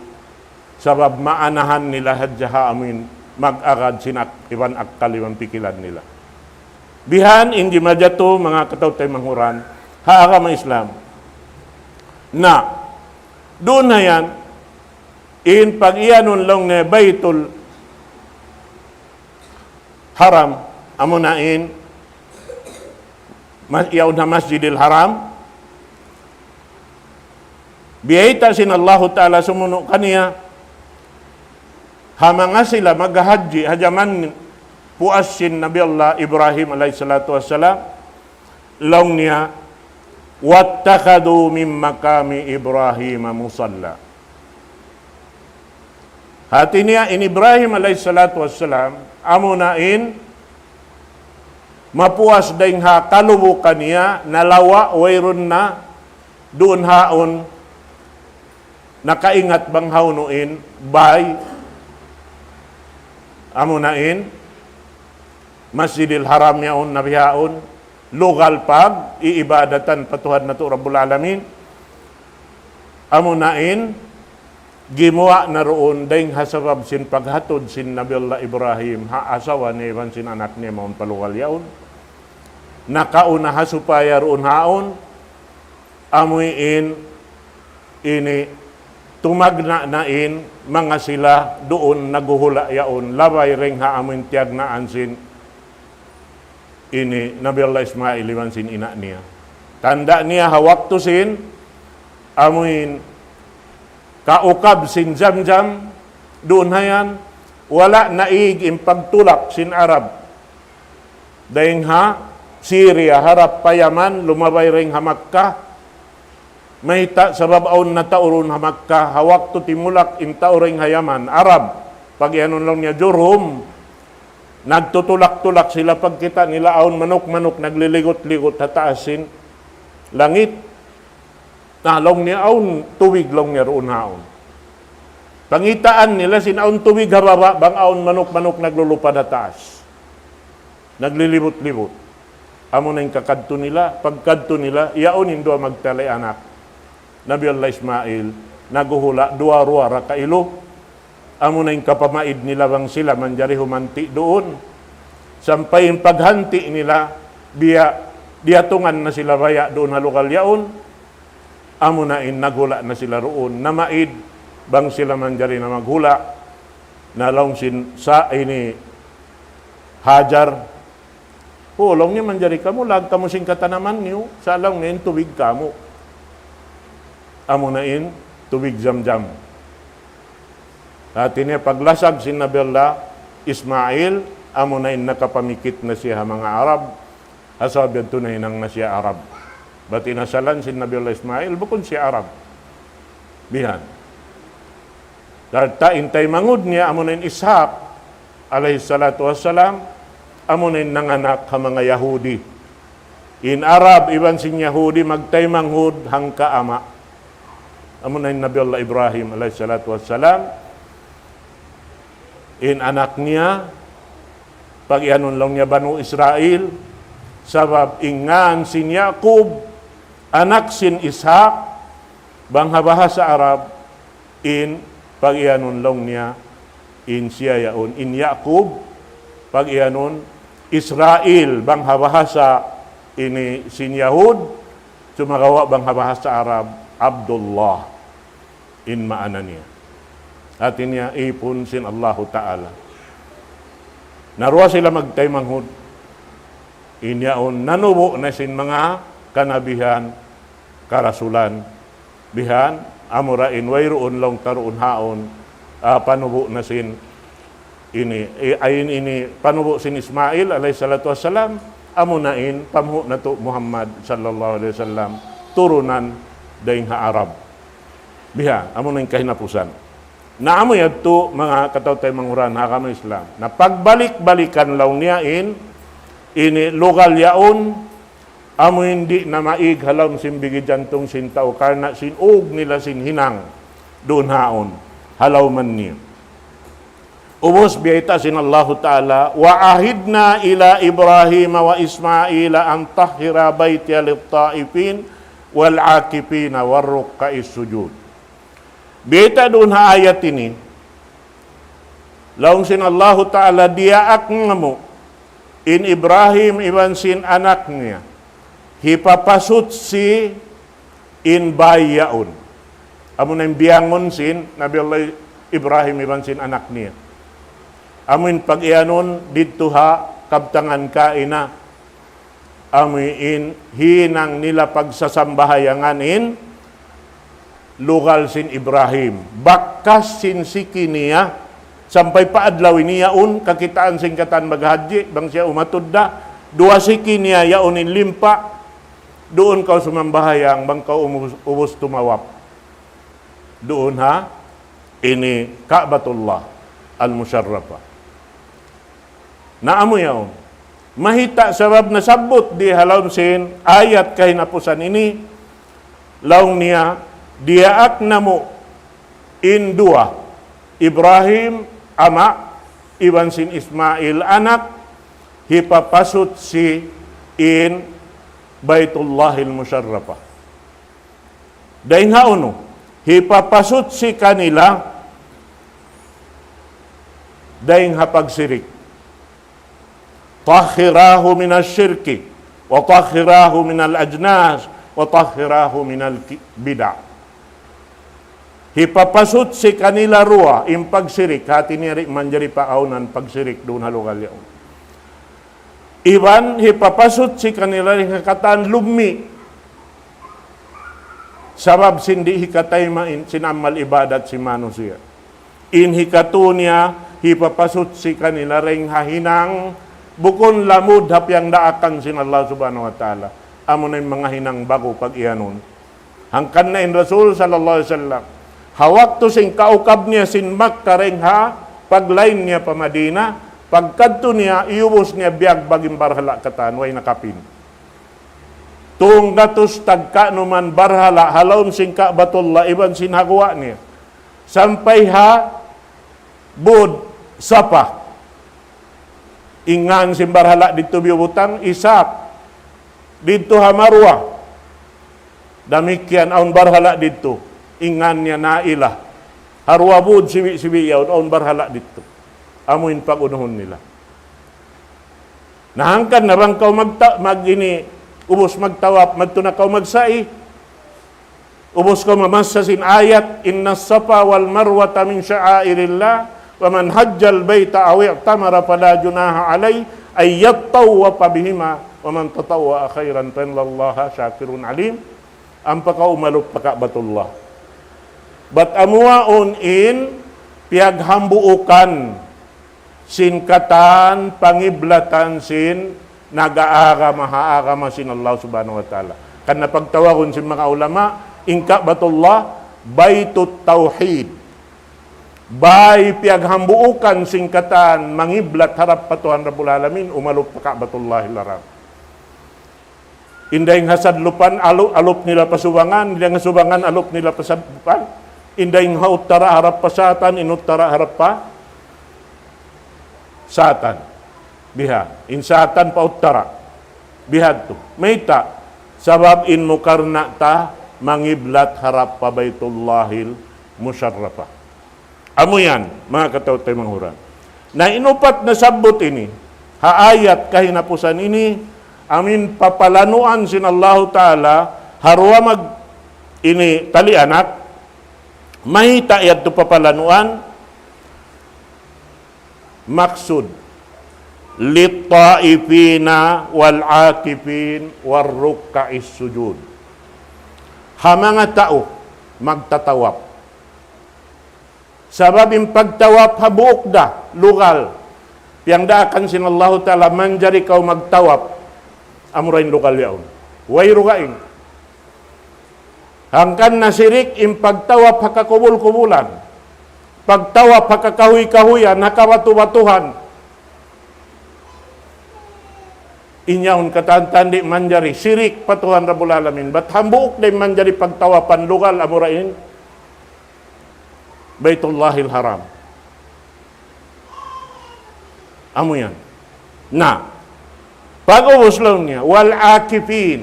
Sabab maanahan nila hadja ha amuin mag-agad sin ak-, iban akkal iban pikilan nila. Bihan in jimajatu manga kataw-taymanghuran ha agama Islam. Na, duun na yan, in pag-iyanun laung niya Baytul Haram, amuna in, mas-, yaun ha Masjidil Haram, biyayta' sin Allahu Ta'ala sumunu' kaniya, ha manga sila maghahajji, ha jaman puas sin Nabi Allah Ibrahim alayhi salatu wassalam, laung niya, واتخذوا من مقام إبراهيم مصلى. Hati niya in Ibrahim alayhi salatu wassalam, amuna in mapuas dayn ha kalubu kaniya, nalawa' wayruun na duun haun nakaingat bang hawnu in bay, amuna in Masjidil Haram yaun na bihaun, lugal pag-iibadatan pa Tuhan natu' Rabbul Alamin. Amuna in, gimuwa' na duun dayn ha sabab sin paghatud sin Nabi Allah Ibrahim, ha asawa niya iban sin anak niya mawn pa lugal yaun. Nakauna ha supaya duun haun, amuin ini tumagna' na in manga sila duun naghuhula' yaun, labay dayn ha amuin tiyagnaan sin ini Nabi Allah Ismail iban sin ina' niya. Tanda' niya ha waktu sin amuin kaukab sin Zamzam, duun hayan, wala' naig in pagtulak sin Arab. Dayn ha Syria, harap pa Yaman, lumabay dayn ha Makkah. Mayta'? Sabab awn na tau duun ha Makkah, ha waktu timulak in tau dayn ha Yaman, Arab, pag-iyanun laung niya Jurhum, nagtutulak-tulak sila pagkita' nila awn manuk-manuk nagliligut-ligut ha taas sin langit. Na, laung niya awn tubig laung niya duun haun. Pangitaan nila sin awn tubig ha baba', bang awn manuk-manuk naglulupad ha taas. Naglilibut-libut. Amu na in kakadtu nila, pagkadtu nila, yaun in duwa magtalay anak. Nabi Allah Ismail, naghuhula' duwa-ruwa ra kailu. Amu na in kapamaid nila bang sila manjari humanti' duun. Sampay in paghanti' nila, biya', diyatungan na sila baya' duun ha lugal yaun. Amu na in naghula' na sila duun, namaid, bang sila manjari na maghula'. Na laung sin sa ini Hajar, "Hu, laung niya, manjari kamu, lag kamu sin katanaman niyu, sa' laung niya in tubig kamu." Amu na in tubig Zamzam. Hati niya paglasag sin Nabi Allah Ismail, amu na in nakapamikit na siya ha manga Arab, ha sabab yadtu nahinang na siya Arab. Bat in asalan sin Nabi Allah Ismail, bukun siya Arab. Bihan. Sarta' in taymanghud niya, amu na in Ishaq, alayhi salatu wassalam, amu na in nanganak ha manga Yahudi. In Arab, iban sin Yahudi, magtaymanghud hangka ama'. Amu na in Nabi Allah Ibrahim, alayhi salatu wassalam, in anak niya, pag-iyanun laung niya Banu Israil, sabab in ngan sin Yaqub, anak sin Ishaq, bang ha bahasa Arab, in pag-iyanun laung niya, in siya yaun, in Yaqub, pag-iyanun Israil, bang ha bahasa ini sin Yahud, sumagawa' bang ha bahasa Arab, Abdullah, in maana niya. Hati niya, ipun sin Allahu Ta'ala. Na duwa sila magtaymanghud. In yaun, nanubu' na sin manga kanabihan, karasulan. Bihan, amura in wayruun laung ta duun haun, ah, panubu' na sin ini, i-, ayn ini, panubu' sin Ismail alayhi salatu wassalam, amu na in panghu' natu' Muhammad sallallahu alayhi wasallam, turunan dayn ha Arab. Bihan, amu na in kahinapusan. Na amu yadtu manga kataw-taymanghuran ha agama Islam. Na pagbalik-balikan laung niya in, ini lugal yaun, amu in di' na maig ha lawm sin bigi jantung sin tau karna' sin ug nila sin hinang duun haun, ha lawman niya. Ubus biyayta' sin Allahu Ta'ala, وعهدنا إلى إبراهيم وإسماعيل أن طهرا بيتي للطائفين والعاكفين والركع السجود. Biyayta' duun ha ayat ini, laung sin Allahu Ta'ala, diyaak namu' in Ibrahim iban sin anak niya, hipapasuchi in bāy yaun. Amu na in biyangun sin Nabi Allah Ibrahim iban sin anak niya. Amu in pag-iyanun didtu ha kabtangan kaina. Amu in hinang nila pagsasambahayangan in lugal sin Ibrahim. Bakas sin siki niya, sampay pa adlaw ini yaun, kakitaan sin katan maghajji, bang siya umatud da, duwa siki niya yaun in limpa', duun kaw sumambahayang, bang kaw umus-, ubus tumawap. Duun ha, ini Ka'batullah Al-Musharrafa. Na amu yaun. Mahita' sabab nasabbut di ha lawm sin ayat kahinapusan ini, laung niya, diyaak namu' in duwa, Ibrahim, ama', iban sin Ismail, anak, hipapasuchi in Baitullahil Musharrafa. Dayng ha unu, hipapasuchi kanila dayng ha pagsirik. طهراه من الشرك وطهراه من الأجناس وطهراه من البدع. Hipapasuchi kanila duwa in pagsirik, hati niya di' manjari pag-awnan pagsirik duun ha lugal yaun. Iban hipapasuchi kanila dayn ha katan lummi'. Sabab sin di' hikatayma' in sin amal ibadat sin manusiya'. In hikatu niya, hipapasuchi kanila dayn ha hinang bukun lamud ha piyangdaakan sin Allah Subhanahu wa Ta'ala. Amu na in manga hinang ba'gu pag-iyanun. Hangkan na in Rasul sallallahu alayhi wasallam, ha waktu sin kaukab niya sin Makkah dayn ha paglain niya pa Madinah, pagkadtu niya, iyubus niya biyagbag in barhala' katan, way na kapin. Tunggatus tagkanuman barhala' ha lawm sin Ka'batullah iban sin ha guwa' niya. Sampay ha bud Safa. In ngan sin barhala' didtu biyubutan, Ishaq. Didtu ha Marwa, damikkiyan awn barhala' didtu. In ngan niya Na'ilah. Ha duwa būd sibi'-sibi' yaun, awn barhala' didtu. Amu in pag-unuhun nila. Na hangkan na bang kaw magta-, mag-ini, ubus magtawaf, madtu na kaw magsa'i. Ubus kaw mamassa sin ayat, إن الصفا والمروة من شعائر الله فمن حج البيت أو اعتمر فلا جناح عليه أن يطوف بهما ومن تطوع خيرا فإن الله شاكر عليم. Ampa kaw umalup pa Ka'batullah. Bat amu yaun in piyaghambuukan sin katan pangiblatan sin nag-aagama ha agama sin Allah Subhanahu wa Ta'ala. Karna' pagtawagun sin manga ulama, in Ka'batullah, Baytut Tawhid. Bay piyaghambuukan sin katan mangiblat harap pa Tuhan Rabbul Alamin, umalup pa Ka'batullahil Haram. In dayng ha sadlupan, alu-, alup nila pa subangan, in dayng ha subangan, alup nila pa sadlupan. In dayng ha uttara harap pa satan, in uttara harap pa satan. Biha, in satan pa uttara. Bihadtu. Mayta', sabab in mu karna' ta mangiblat harap pa Baytullahil Musharrafa. Amu yan, manga kataw-taymanghuran. Na in upat nasabbut ini, ha ayat kahinapusan ini, amu in papalanuan sin Allahu Ta'ala, ha duwa mag-, ini tali anak, mayta' yadtu papalanuan, maksud, للطائفين والعاكفين والركع السجود. Ha manga tau magtatawaf. Sabab in pagtawaf ha buuk da, lugal. Piyangdaakan sin Allahu Ta'ala, manjari kaw magtawaf. Amura in lugal yaun. Way dugaing. Hangkan na sirik in pagtawaf ha kakubul-kubulan. Pagtawaf ha kakahuy-kahuyan, ha kabatu-batuhan. In yaun katan-katan di' manjari sirik pa Tuhan Rabbul Alamin. Bat hambuuk da in manjari pagtawapan lugal amura in Baytullahil Haram. Amu yan. Na, pag-ubus laung niya, والعاكفين.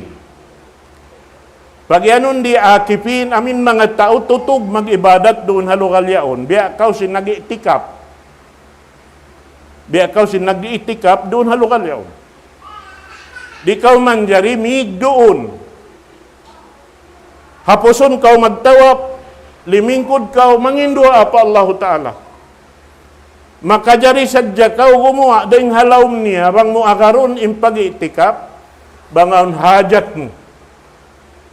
Pag-iyanun di akifin, amu in manga tau tutug mag-ibadat duun ha lugal yaun. Biya' kaw sin nag-i'tikaf. Biya' kaw sin nag-i'tikaf duun ha lugal yaun. Di' kaw manjari mīg duun. Hapusun kaw magtawaf, limingkud kaw, manginduwaa pa Allahu Ta'ala. Makajari sadja kaw gumuwa' dayn ha lawm niya, bang mu agarun in pag-i'tikaf, bang awn hajat mu.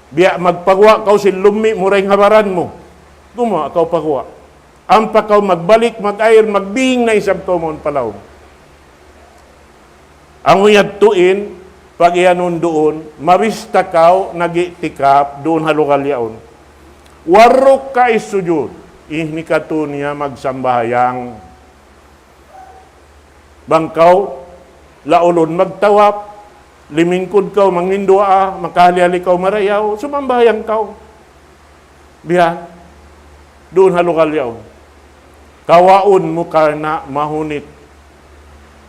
Biya' magpaguwa' kaw sin lummi' mu dayn ha baran mu. Gumuwa' kaw paguwa'. Ampa kaw magbalik, mag-air, magbing na isab kaw mawn pa lawm. Amu yadtu in, pag-iyanun duun, mabista kaw nag-i'tikaf duun ha lugal yaun. والركع السجود, in hikatu niya magsambahayang. Bang kaw, laulun magtawaf, limingkud kaw, manginduwaa, makahali-hali kaw marayaw, sumambahayang kaw. Biya', duun ha lugal yaun. Kawaun mu karna' mahunit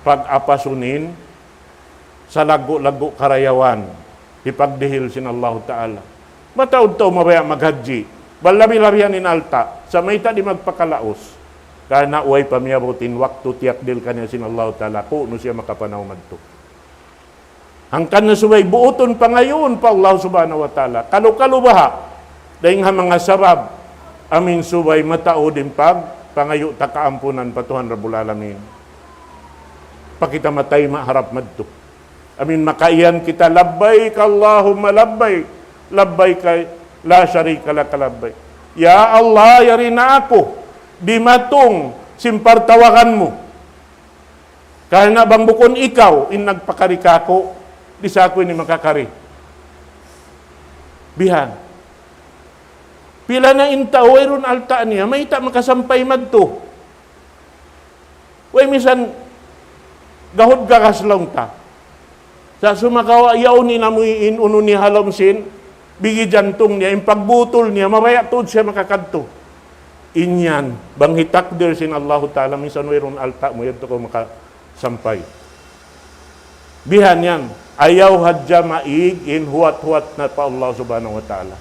pag-apasun in salaggu'-laggu' karayawan, hipagdihil sin Allahu Ta'ala. Mataud tau mabaya' maghajji. Bang labi-labihan in alta', sa' mayta' di' magpakalaus. Karna' way pa miyabut in waktu tiyakdil kaniya sin Allahu Ta'ala, ku'nu siya makapanaw madtu. Hangkan na subay buutun pangayuun pa Allah Subhanahu wa Ta'ala. Kalu-kalu baha', dayn ha manga sabab, amu in subay mataud in pag-, pangayu' ta kaampunan pa Tuhan Rabbul Alamin. Pa kita matayma' harap madtu. Amu in makaiyan kita, لبيك اللهم لبيك، لبيك لا شريك لك لبيك. Ya Allah, yari na aku, dimatung sin partawagan mu. Karna' bang bukun ikaw in nagpakari kāku', di' sa aku ini makakari. Bihan. Pila na in tau wayruun alta' niya, mayta' makasampay madtu. Way misan gahud gagas laung ta. Sa' sumagawa' yaun in amu in unu niya ha lawm sin, bigi jantung niya, in pagbutul niya, mabaya' tuud siya makakadtu. In yan, bang hitakdir sin Allahu Ta'ala, minsan wayruun alta' mu, yadtu kaw makasampay. Bihan yan. Ayaw hadja maig in huwat-huwat na pa Allah Subhanahu wa Ta'ala.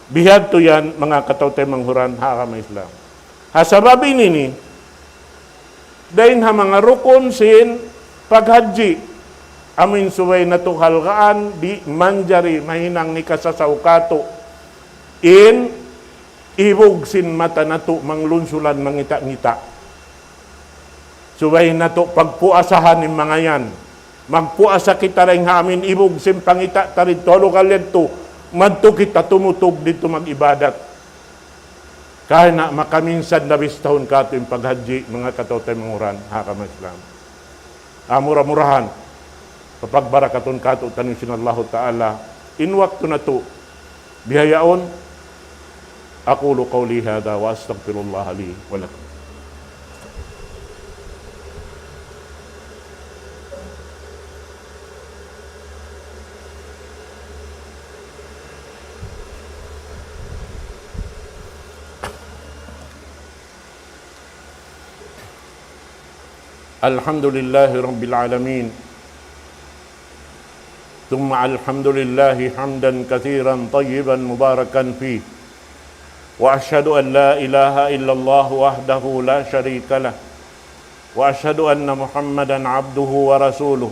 Bihadtu yan, manga kataw-taymanghuran ha agama Islam. Ha sabab ini ini, dayn ha manga rukun sin paghajji, amuin subay natu' halgaan, di' manjari mahinang hikasasaw katu' in ibug sin mata natu' manglunsulan mangita'-ngita'. Subay natu' pagpuasahan in manga yan. Magpuasa kita dayn ha amuin ibug sin pangita' ta didtu ha lugal yadtu, madtu kita tumutug didtu mag-ibadat. Karna' makaminsan na bistahun katu' in paghajji, manga kataw-taymanghuran ha agama Islam. Ah, mura-murahan, papagbarakatun katu'taniyu sin Allahu Ta'ala in waktu natu'. Bihaun, أقول قولي هذا وأستغفر الله لي ولكم. الحمد لله رب العالمين، ثم الحمد لله حمدا كثيرا طيبا مباركا فيه، وأشهد أن لا إله إلا الله وحده لا شريك له، وأشهد أن محمدا عبده ورسوله،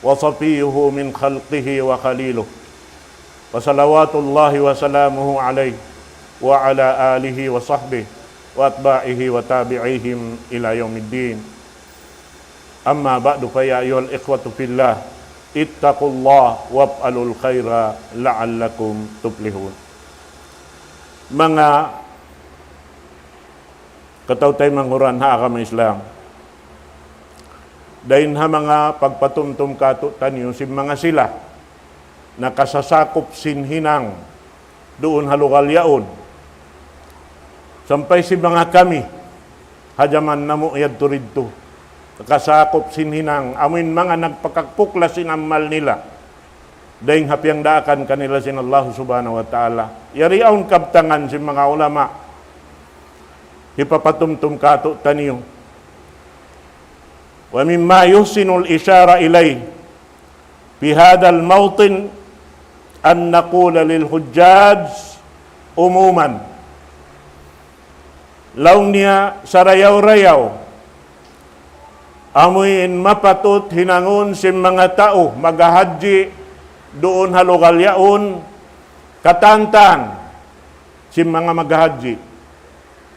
وصفيه من خلقه وخليله، فصلوات الله وسلامه عليه وعلى آله وصحبه وأتباعه وتابعيهم إلى يوم الدين. أما بعد، فيا أيها الإخوة في الله، اتقوا الله وافعلوا الخير لعلكم تفلحون. Manga kataw-taymanghuran ha agama Islam. Dayn ha manga pagpatumtum katu'taniyu sin manga sila nakasasakup sin hinang duun ha lugal yaun. Sampay sin manga kami, ha jaman namu' yadtu didtu, nakasakup sin hinang, amuin manga nagpakakpukla sin amal nila. Dayn ha piyangdaakan kanila sin Allah Subhanahu wa Ta'ala. Yari awn kabtangan sin manga ulama. Hipapatumtum katu'taniyu. ومما يحسن الإشارة إليه في هذا الموطن أن نقول للحجاج عموما. Laung niya sarayaw-rayaw, amuin mapatut hinangun sin manga tau maghahajji duun ha lugal yaun, katan-katan sin manga maghahajji.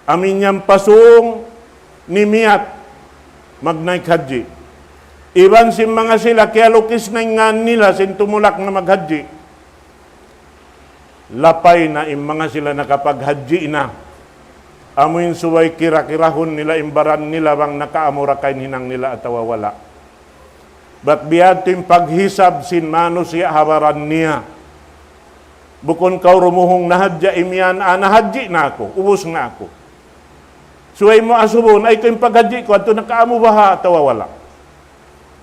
Amuin yan pasung nimiyat magnaik hajji. Iban sin manga sila kiyalukis na in ngan nila sin tumulak na maghajji. Lapay na in manga sila nakapaghajji na. Amuin subay kira-kirahun nila in baran nila bang nakaamura ka in hinang nila atawa wala'. Bat biya' ha yan in paghisab sin manusiya' ha baran niya. Bukun kaw rumuhung nahadja imiyan, ah, nahajji na aku, ubus na aku. Subay mu asubun, ay ku in paghajji ku, adtu nakaamu baha' atawa wala'.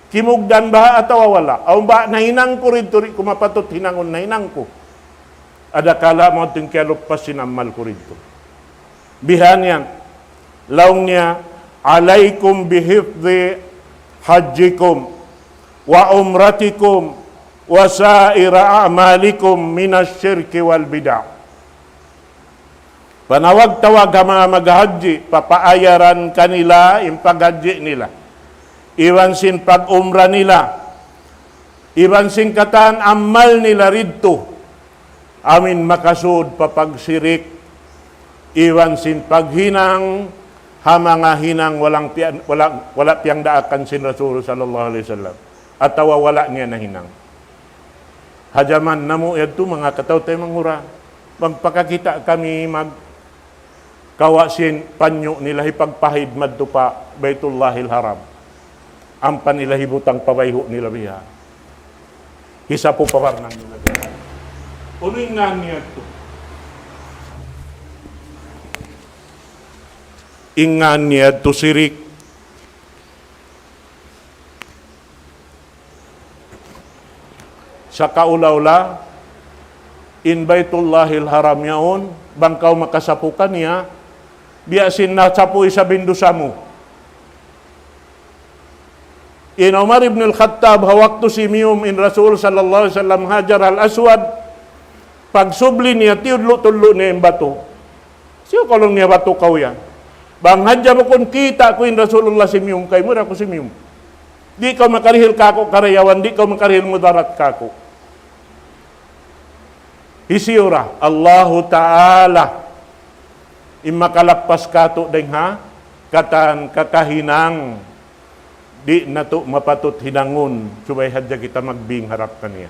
Kimugdan baha' atawa wala'. Awn ba nahinang ku didtu, di' ku mapatut hinangun nahinang ku. Adakala' mu adtu in kiyaluppas sin amal ku didtu. Bihan yan. Laung niya, عليكم بحفظ حجكم وعمرتكم وسائر أعمالكم من الشرك والبدع. Panawag-tawag ha manga maghahajji, papaayaran kanila in paghajji nila. Iban sin pag-umra nila. Iban sin katan amal nila didtu. Amuin makasud pa pagsirik. Iban sin paghinang ha manga hinang walang piya-, wala', wala' piyangdaakan sin Rasul sallallahu alayhi wasallam. Atawa wala' niya nahinang. Ha jaman namu' yadtu manga kataw-taymanghuran. Bang pakakita' kami magkawa' sin panyu' nila hipagpahid madtu pa Baytullahil Haram. Ampa nila hibutang pa bayhu' nila biya'. Hisapu pa barnang nila biya'. Unu in ngan niya yadtu? In ngan niya yadtu sirik. Sa kaula-ula, in Baytullahil Haram yaun, bang kaw makasapu kaniya, biya' sin nasapu isab in dusa mu. In Umar ibn al-Khattab, ha waktu simiyum in Rasul sallallahu alayhi wasallam Hajar al-Aswad, pagsubli niya, tiyudlu'-tudlu' niya in batu. Siyu kalu niya batu kaw yan. Bang hadja bukun kita' ku in Rasulullah simiyum kaymu, di' aku simiyum. Di' kaw makarihil kaku' karayawan, di' kaw makarihil mudarat kaku'. Hisiyu ra, Allahu Ta'ala. In makalappas katu' dayn ha katan kakahinang, di' natu' mapatut hinangun, subay hadja kita magbing harap kaniya.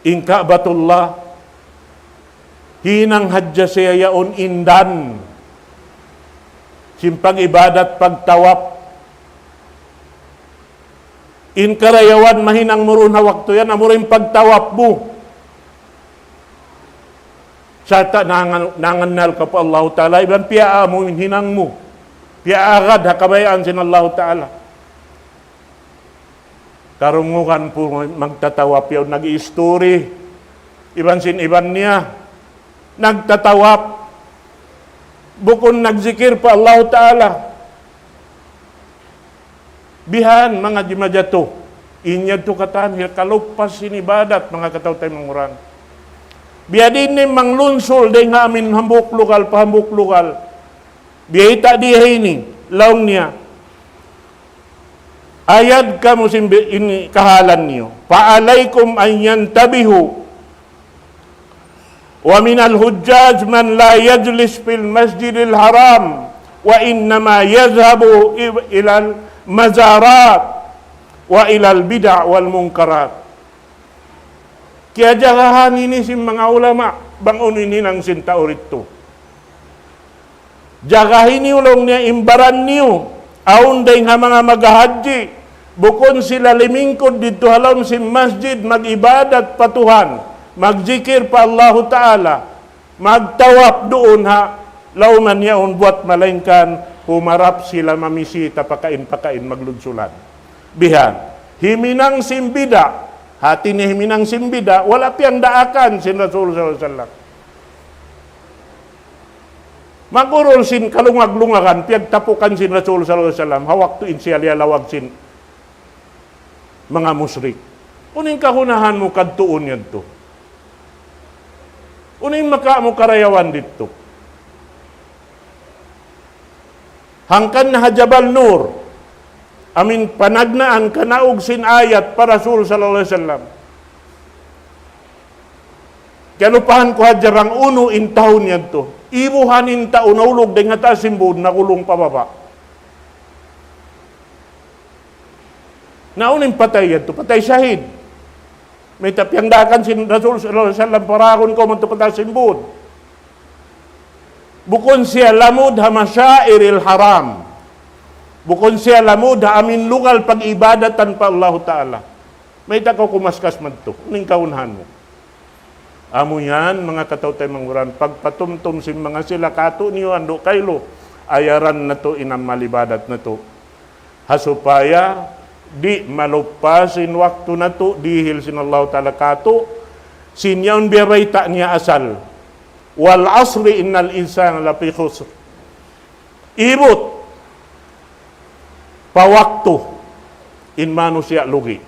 In Ka'batullah, hinang hadja siya yaun indan sin pag-ibadat, pagtawaf. In karayawan mahinang mu duun ha waktu yan, amu ra in pagtawaf mu. Sarta' nangan-, nangannal kaw pa Allahu Ta'ala, iban piyaamu in hinang mu. Piyaagad ha kabayaan sin Allahu Ta'ala. Karungugan pu magtatawaf yaun nag-i-story. Iban sin iban niya. Nagtatawaf. Bukun nagzikir pa Allahu Ta'ala. Bihan, manga jimajatu. In yadtu katan, hikaluppas sin ibadat, manga kataw-taymanghuran. Biya' diin in manglunsul dayn ha amin hambuuk lugal pa hambuuk lugal. Biyayta' di ha ini, laung niya. Ayad kamu sin bi-, ini kahalan niyu. فعليكم أن ينتبهوا. ومن الحجاج من لا يجلس في المسجد الحرام وإنما يذهب إلى المزارات وإلى البدع والمنكرات. Kiyajagahan ini sin manga ulama, bang unu in hinang sin tau didtu. Jagahi niyu laung niya in baran niyu, awn dayng ha manga maghahadji, bukun sila limingkud didtu ha lawm sin masjid, mag-ibadat pa Tuhan, magjikir pa Allahu Ta'ala, magtawaf duun ha lawman yaun buwat, malaingkan humarap sila mamisita pakain-pakain maglunsulan. Bihan, himinang sin bida', hati niya himinang sin bida', wala' piyangdaakan sin Rasul sallallahu alayhi wasallam. Magurul sin kalungag-lungagan, piyagtapukan sin Rasul sallallahu alayhi wasallam, ha waktu in siya liyalawag sin manga mushrik. Unu in kagunahan mu kadtuun yadtu? Unu in makawa' mu karayawan didtu? Hangkan na ha Jabal Nur, amin panagnaan kanaug sin ayat pa Rasul sallallahu alayhi wasallam. Kiyalupahan ku hadja bang unu in tahun yadtu. Ibuhan in tau naulug dayng ha taas sin būd, nagulung pa baba'. Na unu in patay yadtu, patay shahid. Mayta'? Piyangdaakan sin Rasul sallallahu alayhi wasallam, paragun kaw madtu pa taas sin būd. Bukun siya lamud ha mashairil haram. Bukun siya lamud ha amin lugal pag-ibadatan pa Allahu Ta'ala. Mayta' kaw kumaskas madtu? Unu in kagunahan mu? Amu yan, manga kataw-taymanghuran, pagpatumtum sin manga sila katu' niyu andu' kailu, ayaran natu' in amal ibadat natu'. Ha supaya di' maluppas in waktu natu', dihil sin Allahu Ta'ala katu', sin yaun biya' bayta' niya asal. والعصر إن الإنسان لفي خسر. Ibut pa waktu, in manusiya' lugi'.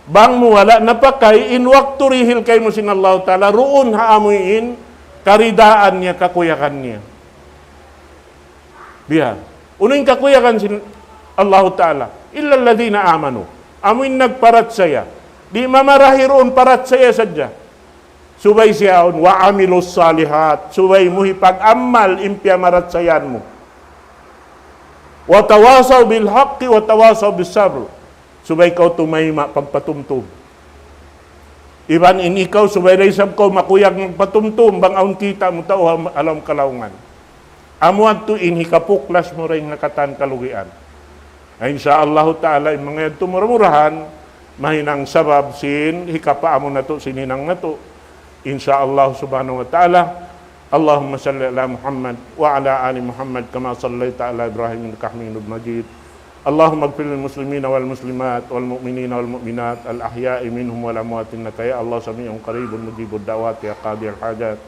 Bang mu wala' napakay in waktu dihil kaymu sin Allahu Ta'ala, duun ha amuin karidaan niya, kakuyagan niya. Biya'. Unu in kakuyagan sin Allahu Ta'ala? إلا الذين آمنوا. Amuin nagparachaya. Di' mamarahi duun, parachaya sadja. Subay siya awn, وعملوا الصالحات. Subay mu hipag-amal in piyamarachayahan mu. وتواصوا بالحق وتواصوا بالصبر. Subay kaw tumayma' pagpatumtum. Iban in ikaw, subay da isab kaw makuyag magpatumtum, bang awn kita' mu tau ha, ha lawm kalaungan. Amu yadtu in hikapuklas mu dayn ha katan kalugian. Na, insya Allahu Ta'ala, in manga yadtu mura-murahan, mahinang sabab sin hikapaamu natu' sin hinang natu'. Insya Allah Subhanahu wa Ta'ala. اللهم صل على محمد وعلى آل محمد كما صليت على إبراهيم إنك حميد مجيد. اللهم اغفر للمسلمين والمسلمات والمؤمنين والمؤمنات الأحياء منهم والأموات إنك يا الله سميع قريب مجيب الدعوات يا قاضي الحاجات.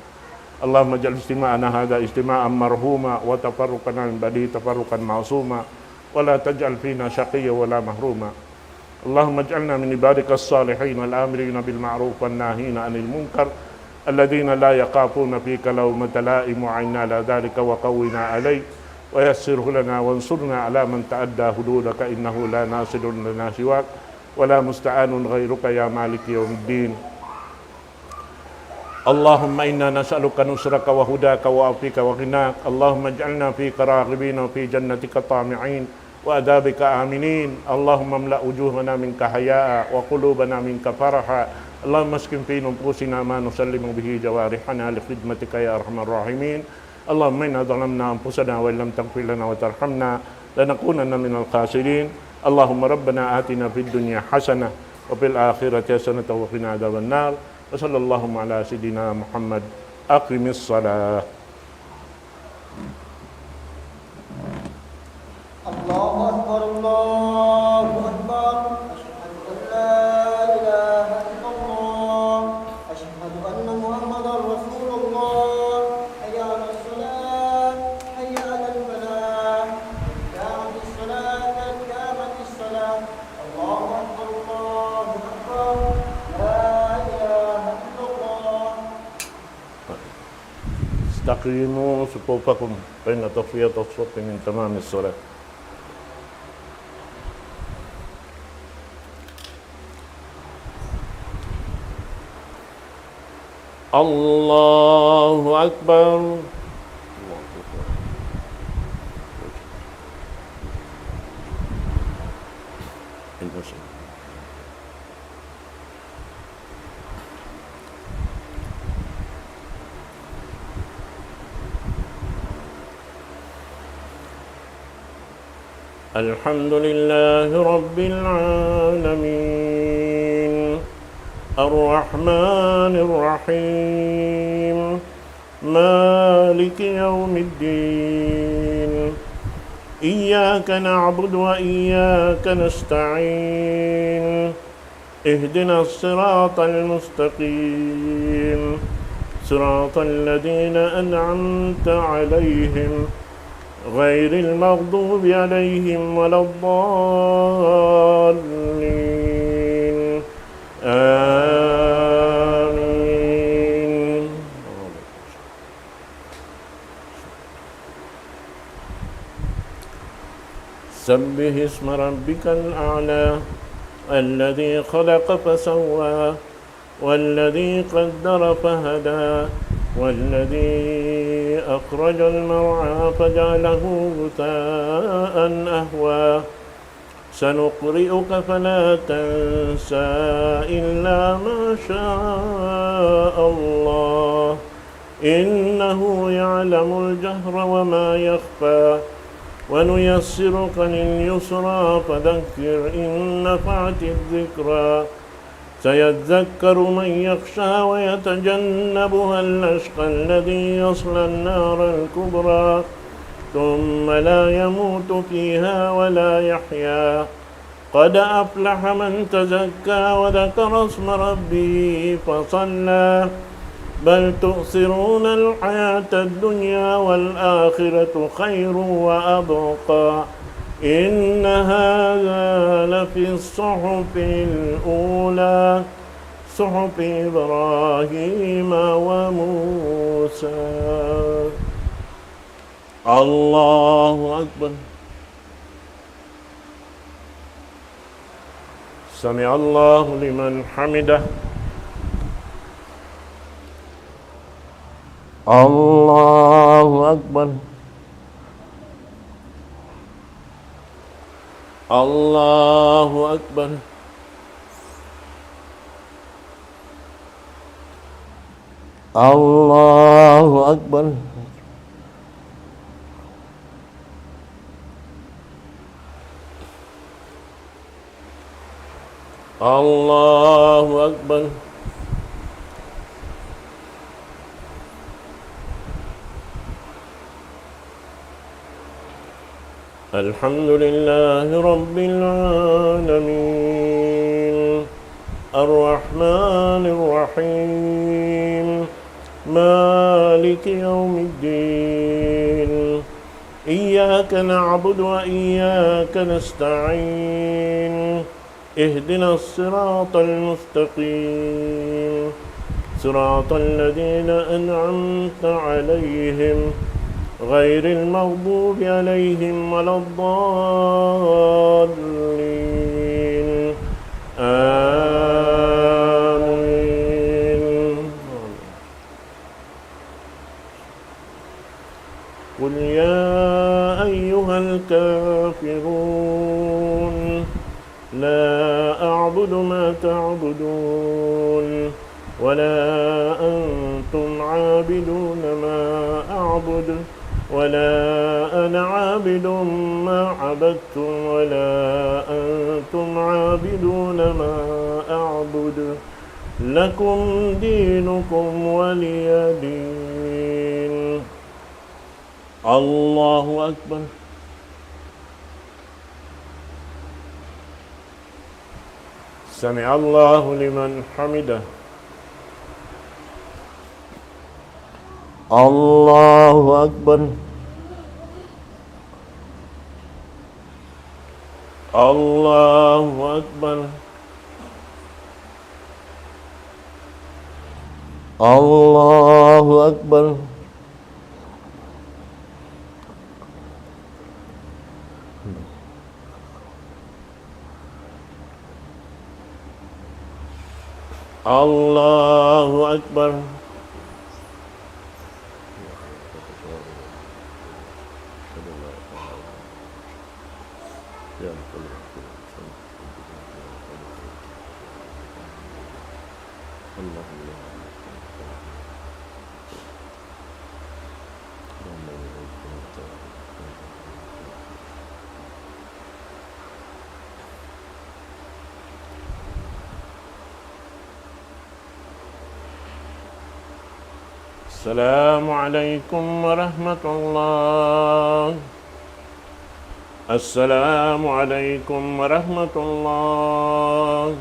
اللهم اجعل اجتماعنا هذا اجتماعا مرحوما وتفرقنا من بعده تفرقا معصوما. ولا تجعل فينا شقيا ولا محروما. اللهم اجعلنا من عبادك الصالحين الآمرين بالمعروف والناهين عن المنكر الذين لا يخافون فيك لومة لائم، وأعنا على ذلك وقونا عليه ويسره لنا وانصرنا على من تعدى حدودك، إنه لا ناصر لنا سواك ولا مستعان غيرك يا مالك يوم الدين. اللهم إنا نسألك نصرك وهداك وعفوك وغناك. اللهم اجعلنا فيك راغبين وفي جنتك طامعين وعذابك آمنين. اللهم املأ وجوهنا منك حياء وقلوبنا منك فرحا. اللهم اسكن في نفوسنا ما نسلم به جوارحنا لخدمتك يا أرحم الراحمين. اللهم إنا ظلمنا أنفسنا وإن لم تغفر لنا وترحمنا لنكونن من الخاسرين. اللهم ربنا آتنا في الدنيا حسنة وفي الآخرة حسنة وقنا عذاب النار. وصلى الله على سيدنا محمد. أقم الصلاة. الله أكبر، الله أكبر. أشهد أن لا إله إلا الله. أشهد أن محمدا رسول الله. حي على الصلاة، حي على الفلاح. قد قامت الصلاة، قد قامت الصلاة. الله أكبر، الله أكبر. لا إله إلا الله. استقيموا صفوفكم، فإن تسوية الصف من تمام الصلاة. الله أكبر. الحمد لله رب العالمين. الرحمن الرحيم. مالك يوم الدين. إياك نعبد وإياك نستعين. اهدنا الصراط المستقيم. صراط الذين أنعمت عليهم غير المغضوب عليهم ولا الضالين. آمين. سبح اسم ربك الأعلى الذي خلق فسوى والذي قدر فهدى والذي أخرج المرعى فجعله غثاء أحوى. سنقرئك فلا تنسى إلا ما شاء الله إنه يعلم الجهر وما يخفى ونيسرك لليسرى فذكر إن نفعت الذكرى سيذكر من يخشى ويتجنبها الأشقى الذي يصلى النار الكبرى ثم لا يموت فيها ولا يحيا قد أفلح من تزكى وذكر اسم ربه فصلى بل تؤثرون الحياة الدنيا والآخرة خير وأبقى إن هذا لفي الصحف الأولى صحف إبراهيم وموسى. الله أكبر. سمع الله لمن حمده. الله أكبر. الله أكبر. الله أكبر. الله أكبر. الحمد لله رب العالمين. الرحمن الرحيم. مالك يوم الدين. إياك نعبد وإياك نستعين. اهدنا الصراط المستقيم. صراط الذين أنعمت عليهم غير المغضوب عليهم ولا الضالين. آمين. قل يا أيها الكافرون، لا أعبد ما تعبدون، ولا أنتم عابدون ما أعبد، ولا أنا عابد ما عبدتم، ولا أنتم عابدون ما أعبد. لكم دينكم ولي دين. الله أكبر. سمع الله لمن حمده. الله أكبر. الله أكبر. الله أكبر. الله أكبر. السلام عليكم ورحمة الله. السلام عليكم ورحمة الله.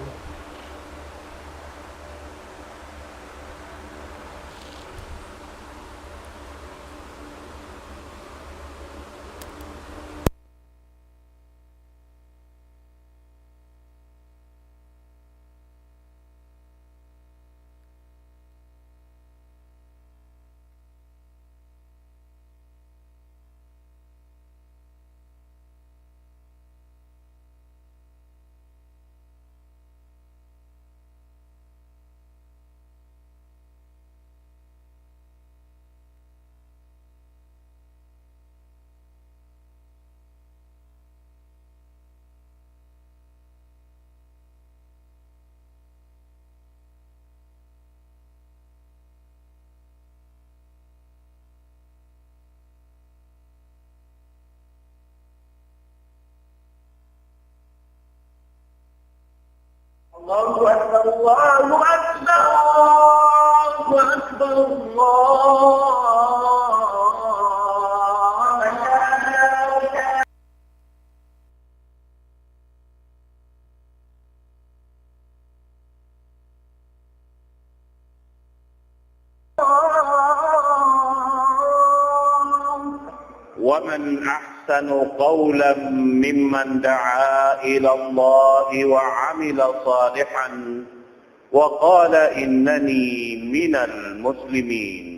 الله أكبر، الله أكبر، الله أكبر، الله أكبر. ومن أحسن قولا ممن دعا إلى الله وعمل صالحا وقال إنني من المسلمين.